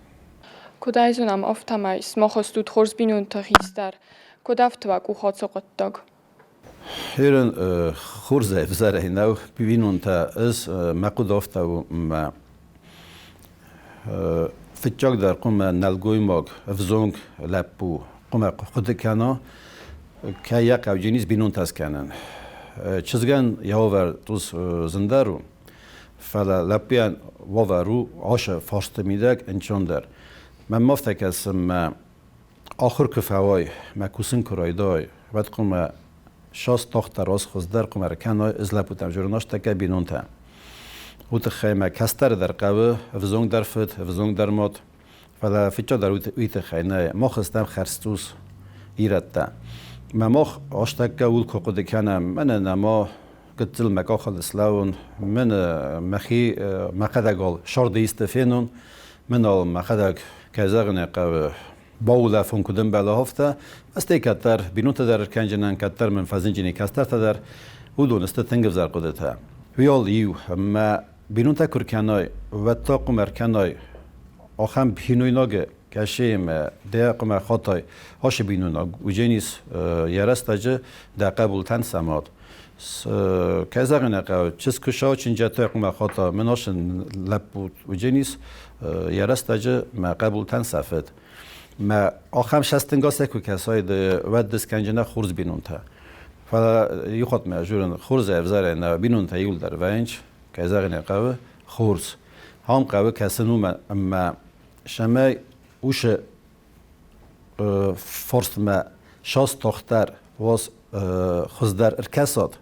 Куыд ӕй зонӕм, афтӕмӕй сымах стут хорз бинонты хистӕр. Куыд ӕфты уӕ къух ацы хъуыддаг? Ерын хорзӕй ӕвзӕрӕй нӕу бинонтӕ. Ӕз мӕ хъуыды афтӕ у, мӕ фыццагдӕр хъуамӕ нӕлгоймаг, ӕвзонг лӕппу хъуамӕ хъуыды кӕна, кӕй йӕ хъӕуджын ис бинонтӕ скӕнын. Чызгӕн йӕ уавӕр цъус зындӕр у, фӕлӕ лӕппуйӕн уавӕр у ашы фарсты мидӕг ӕнцондӕр. Мӕнмӕ афтӕ кӕсы, мӕ ахуыр куы фӕуай, мӕ кусын куы райдай, уӕд хъуамӕ сас тагъддӕр аз хуыздӕр хъуамӕ ӕркӕной ӕз лӕппутӕм журналисттӕ бинонтӕ. Уый тыххӕй мӕ кӕстӕры дӕр хъӕуы, ӕвзонгдӕр фыд, ӕвзонгдӕр мад. Фӕлӕ фыццагдӕр уый тыххӕй нӕй. Мах стӕм хӕрзцъус ирӕттӕ. Мӕ мах астӕккӕ ууыл куы хъуыды кӕнӕм, мӕнӕ нӕма гыццыл мӕ къахыл слӕууын, мӕн мӕхи мӕхӕдӕг ал сӕрды исты фенон, мӕн ал мӕхӕдӕг, кӕй зӕгъын ӕй хъӕуы, баулӕфон куыд ӕмбӕлы, афтӕ. Стӕй кӕддӕр бинонтӕ дӕр ӕркӕнджынӕн, кӕддӕр мын фӕзынджыни кӕстӕртӕ дӕр, уыдон сты тынг ӕвзӕр хъуыдытӕ. Уый ал иу, мӕ бинонтӕ куы ркӕной, уӕд та къуым ӕркӕной ахӕм бинойнаги, кӕсеймӕ дӕ къуымӕ хатай ашы бинойнаг уыдженис йӕ рӕстӕджы дӕ хъӕбултӕн сӕ мад. Кӕй зӕгъын ӕй хъӕуы, чызг куы сау чынджӕтӕ къуымӕ хата, мын ашы лӕппу уыдженис йӕ рӕстӕджы мӕ хъӕбултӕн сӕ фыд. Мӕ ахӕм сӕстынгасӕй куы кӕсай, уӕд ды скӕнджынӕ хорз бинонтӕ. Фӕлӕ иу хатт мӕ журын, хорз ӕвзарӕй нӕ бинонтӕ иуылдӕр вӕййынц, кӕй зӕгъын ӕй хъӕуы, хорз. Ам хъӕуы кӕсын уымӕ, ӕмӕ цӕмӕй уыцы фарстмӕ састохтӕр уоз хуыздӕр ӕркӕсат,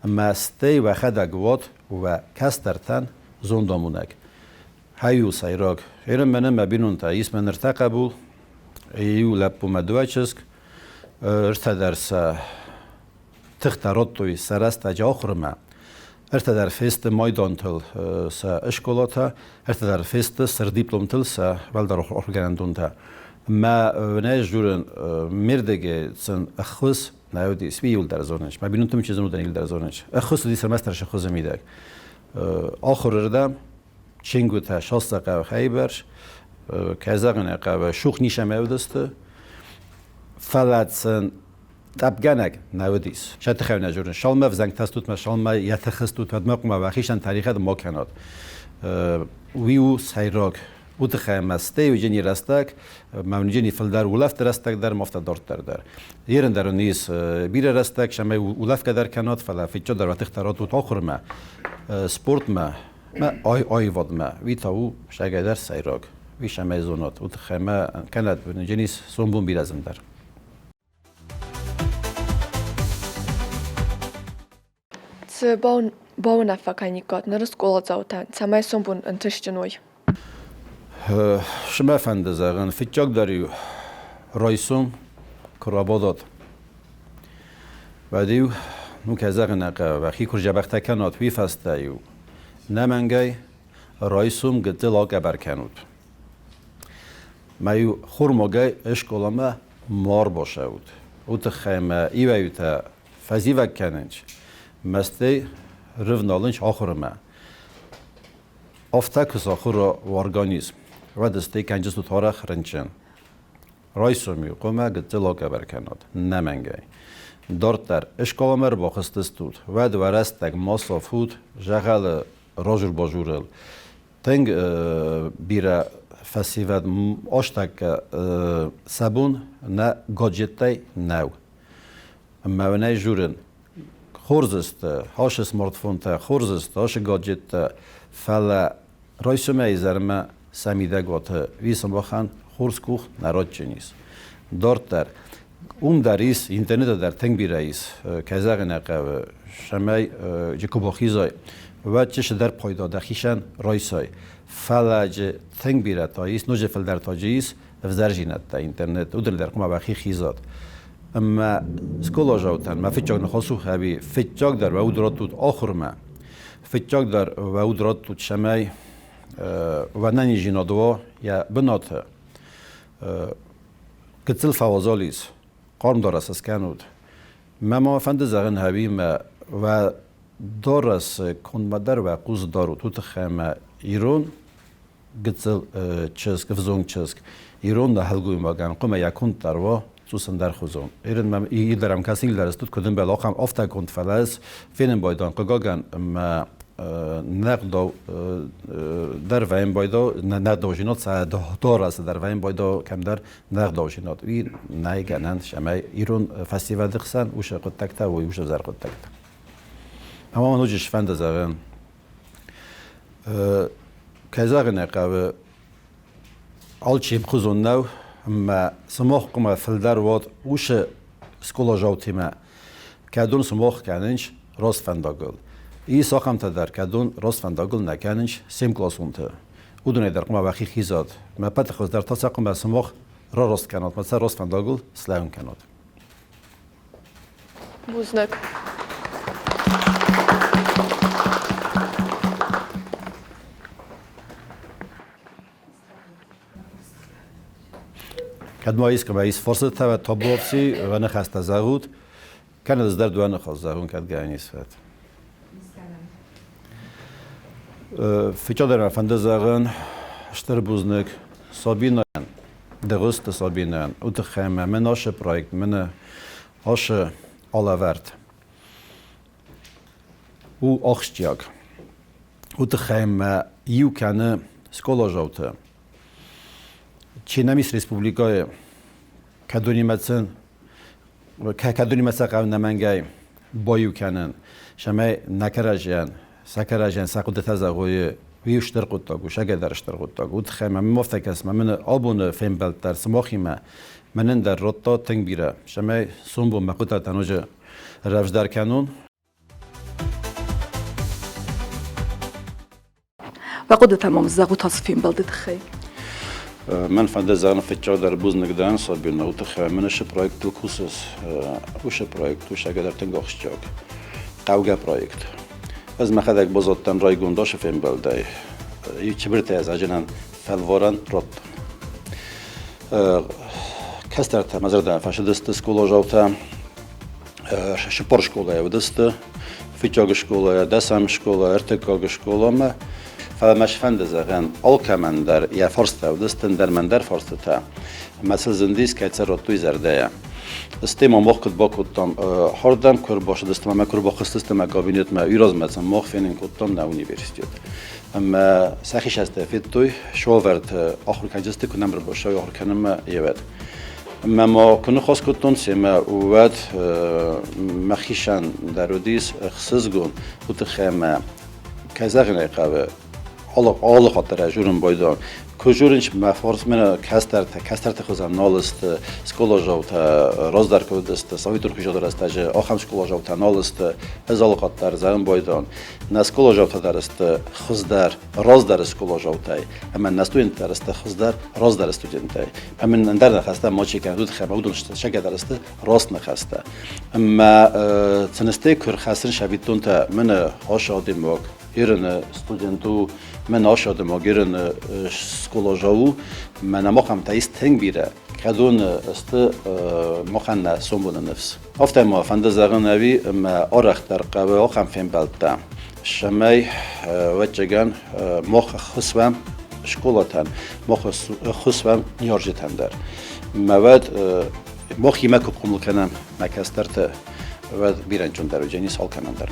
ӕмӕ стӕй уӕхӕдӕг уат уӕ кӕстӕртӕн зондамонӕг. Хай у сӕйраг. Ерын мӕнӕ мӕ бинонтӕ, ис мӕ ныртӕ хъӕбул, иу лӕппу мӕ дыууӕ чызг, ӕртӕ дӕр сӕ тыхтӕ радтой сӕ рӕстӕджы ахуырмӕ. Ӕртӕ дӕр фесты майдантыл сӕ скъолатӕ, ӕртӕ дӕр фесты сыр дипломтыл сӕ уӕлдӕр ахуыргӕнӕндонтӕ. Мӕ нӕ журын ме рдыгӕй сын ӕххуыс нӕ уыдис, уый иуылдӕр зонынц. Мӕ бинонтӕм чи зын уыдон иуылдӕр зонынц. Ӕххуыс уыдис ӕрмӕстдӕр сӕ хуызы мидӕг. Ахуырырдӕм чингуытӕ саста хъӕуы хӕйбӕрц, кӕй зӕгъын ӕй хъӕуы, шух нисӕмӕ уыдысты, фӕлӕ сын тъӕпгӕнӕг нӕ уыдис. Сӕ тыхӕй нӕ зонын. Шалмӕ взӕнгтӕ стут мӕ шалмӕ йӕ тыхы стут, уӕдмӕ хъуамӕ уӕхицӕн тӕригъӕд ма кӕнат. Уый у сӕйраг. Уый тыххӕй ӕмӕ стӕй уыджыни рӕстӕг, мӕ уыджыни фылдӕр улӕфты рӕстӕг дӕр, афтӕ дарддӕр дӕр. Ерын дӕр ын ис бирӕ рӕстӕг, цӕмӕй улӕфгӕ дӕр кӕнат, фӕлӕ фыццагдӕр уӕ тыхтӕ ратут ахуырмӕ, спортмӕ, мӕ аивадмӕ. Уый та у сӕгӕйдӕр сӕйраг. Уый цӕмӕй зонат, уый тыххӕй мӕ кӕнӕд уыджынис сомбон бирӕ зындӕр. Цы бауынаффӕ кӕниккат ныры скъоладзаутӕн, цӕмӕй сомбон ӕнтыстджын уой? Цы мӕ фӕнды зӕгъын, фыццагдӕр-иу райсом куы рабадат, уӕд-иу, ну, кӕй зӕгъын ӕй хъӕуы, уӕхи куы сдзӕбӕхтӕ кӕнат, уый фӕстӕ-иу нӕмӕнгӕй райсом гыццыл акъӕбӕр кӕнут. Мӕ-иу хурмагӕй скъоламӕ ма рбацӕут. Уый тыххӕй мӕ иуӕй-иутӕ фӕзивӕг кӕнынц, мӕстӕй рывналынц ахуырмӕ. Афтӕ куы сахуыр уа организм, уӕд стӕй кӕнджыстут арӕх рынчын. Райсом-иу хъуамӕ гыццыл акъӕбӕр кӕнат, нӕмӕнгӕй. Дарддӕр скъоламӕ ӕрбахызтыстут, уӕд уӕ рӕстӕг ма сафут дзӕгъӕлы разур-базурыл. Тынг бирӕ фӕсивӕд астӕккӕ сӕ бон нӕ гаджеттӕй нӕу. Ӕмӕ уын ӕй журын, хорз сты ашы смартфонтӕ, хорз сты ашы гаджеттӕ, фӕлӕ райсомӕй изӕрмӕ сӕ мидӕг уаты висымбахӕн хорз къух нӕ радджын ис. Дарддӕр, уым дӕр ис, интернеты дӕр тынг бирӕ ис, кӕй зӕгъын ӕй хъӕуы, цӕмӕй джы куы бахизай, уӕд чысылдӕр пайда дӕхицӕн райсай. Фӕлӕ джы тынг бирӕ та ис, ноджы фылдӕр та джы ис ӕвзӕрдзинӕдтӕ интернет, уыдон дӕр хъуамӕ уӕхи хизат. Ӕмӕ скъоладзаутӕн мӕ фыццаг ныхас у, ӕви фыццагдӕр уӕ уд раттут ахуырмӕ, фыццагдӕр уӕ уд раттут, цӕмӕй уӕ нӕниздзинад уа йӕ бынаты. Гыццыл фӕуазал ис, хъарм дарӕс скӕнут. Мӕ ма фӕнды зӕгъын ӕви мӕ уӕ дарӕсы кондмӕ дӕр уӕ хъус дарут, уый тыххӕй мӕ ирон гыццыл чызг, ӕвзонг чызг, ирон нӕлгоймагӕн хъуамӕ йӕ конд дӕр уа. Цъус ӕндӕрхуызон. Ирын мӕм идӕр ӕм кӕсын илдӕр стут, куыд ӕмбӕлы, ахӕм афтӕ конд, фӕлӕ ӕз фенын байдайон, хъыгагӕн, мӕ нӕгъдау дӕр вӕййын байдау, нӕгъдаужинад сӕ дорасы дӕр вӕййын байдау кӕмдӕр нӕгъдаужинад. Уый нӕй гӕнӕн, цӕмӕй ирон фӕсивӕды хсӕн уыцы хъуыддӕгтӕ уой уыцы ӕвзӕр хъуыддӕгтӕ. Ӕмӕ ма ноджы сфӕнды зӕгъын, кӕй зӕгъын ӕй хъӕуы, алчи ӕмхуызон нӕу, ӕмӕ сымах хъуамӕ фылдӕр уат уыцы скъоладзаутимӕ, кӕдон сымах кӕнынц раст фӕндагыл. Ис ахӕмтӕ дӕр, кӕдон раст фӕндагыл нӕ кӕнынц се мкъласонты. Уыдонӕй дӕр хъуамӕ уӕхи хизат. Мӕ ӕппӕты хуыздӕр та сӕ хъуамӕ сымах рараст кӕнат, мӕ сӕ раст фӕндагыл слӕууын кӕнат. Бузныг. Кӕд ма искӕмӕ ис фарстытӕ табуафси, уӕ ныхӕстӕ зӕгъут, кӕнӕ ӕз дӕр дыууӕ ныхас зӕгъун, кӕд гӕнӕн ис, уӕд. Фыццагдӕр мӕ фӕнды зӕгъын стыр бузныг Сабинӕйӕн, Дыгъуызты Сабинӕйӕн, уый тыххӕй ӕмӕ мӕн ацы проект, мӕнӕ ацы алӕвӕрд у ахсджиаг. Уый тыххӕй мӕ иу кӕны скъоладзауты. Чи нӕм ис республикӕйы, кӕдонимӕ сын кӕдонимӕ сӕ хъӕуы ӕнӕмӕнгӕй баиу кӕнын, цӕмӕй нӕ кӕрӕдзийӕн, сӕ кӕрӕдзийӕн сӕ хъуыдытӕ зӕгъой, уый стыр хъуыддаг у, сӕгӕдӕр стыр хъуыддаг у. Уый тыххӕй мӕм афтӕ кӕсы, мӕ мын абоны фембӕлд дӕр сымахимӕ мӕнӕн дӕр радта тынг бирӕ, цӕмӕй сомбон мӕ хъуыддӕгтӕ ноджы рӕвдздӕр кӕнон. Уӕ хъуыдытӕ мӕм зӕгъут ацы фембӕлды тыххӕй. Мӕн фӕнды зӕгъын фыццагдӕр бузныг дӕн Сабина, уый тыххӕй мын уыцы проектыл кусыс. Уыцы проект у сӕгӕдӕр тынг ахсджиаг, хъӕугӕ проект. Ӕз мӕхӕдӕг баззадтӕн райгонд ацы фембӕлдӕй. Чыбыртӕ ӕз аджынӕн фӕлварӕн радтон. Кӕстӕртӕ мӕ зӕрдӕмӕ фӕцыдысты скъоладзаутӕ. Цыппар скъолайы уыдысты. Фыццаг скъолайӕ, дӕсӕм скъола, ӕртыккаг скъоламӕ. Фӕлӕ мӕ сфӕнды зӕгъӕн, алкӕмӕн дӕр йӕ фарстытӕ уыдысты, ӕндӕр мӕн дӕр фарстытӕ. Мӕ сыл зындис, кӕй сӕ радтой зӕрдӕйӕ. Стӕй ма мах куыд бакодтам, хӕрдӕм куы ӕрбацыдысты ӕмӕ куы ӕрбахызтысты мӕ кабинетмӕ, уый размӕ сын мах фенын кодтам нӕ университет. Ӕмӕ сӕхи сӕстӕ федтой, суавӕрты ахуыргӕнджыты куы нӕм ӕрбацӕуой ахуыр кӕнынмӕ, йе Ӕмӕ ма куы ныхас кодтон семӕ, уӕд мӕхицӕн дӕр уыдис ӕхсызгон, уый тыххӕй ӕмӕ, кӕй зӕгъын ӕй хъӕуы, алы хатт дӕр ӕз байдон. Куы журын мӕ фарс мӕ кӕстӕртӕ, кӕстӕрты хуызӕн нал сты, скъоладзаутӕ раздӕр куы уыдысты, советон хуызӕн рӕстӕджы ахӕм скъоладзаутӕ нал сты, ӕз алы хатт дӕр зӕгъын байдон. Нӕ скъоладзаутӕ дӕр сты хуыздӕр, раздӕры скъоладзаутӕй, ӕмӕ нӕ студенттӕ дӕр сты хуыздӕр, раздӕры студенттӕй. Ӕмӕ ӕндӕр ныхӕстӕ мачи кӕнӕ уыд ӕмӕ уыдон сӕгӕдӕр сты раст ныхӕстӕ. Ӕмӕ цыныстӕй куы рхӕссын сӕвиттонтӕ мӕнӕ ас адӕймаг Ирыны студент у, мӕн ас адӕймаг Ирыны скъоладзау у, мӕнӕ махӕм та ис тынг бирӕ, кӕдон сты махӕн нӕ сомбоны ныфс. Афтӕ ма фӕнды зӕгъын ӕви ӕмӕ арӕхдӕр хъӕуы ахӕм фембӕлдтӕ, цӕмӕй, ӕвӕццӕгӕн, мах ӕххуыс уӕм скъолатӕн, мах ӕххуыс уӕм ныййарджытӕн дӕр. Мӕ уӕд мах имӕ куы хъомыл кӕнӕм нӕ кӕстӕрты, уӕд бирӕ ӕнцондӕр уыдзӕнис алкӕмӕн дӕр.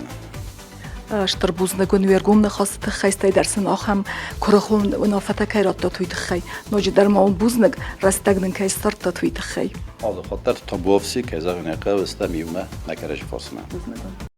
Стыр бузныг уын уе ргом ныхасы тыххӕй, стӕй дӕр сын ахӕм куырыхон уынаффӕтӕ кӕй радтат, уый тыххӕй. Ноджыдӕр ма уын бузныг, рӕстӕг нын кӕй ссардтат, уый тыххӕй. Алы хатт дӕр табуафси, кӕй зӕгъын ӕй хъӕуы, стӕм иумӕ нӕ кӕрӕдзи фарсмӕ. Бузныг уын.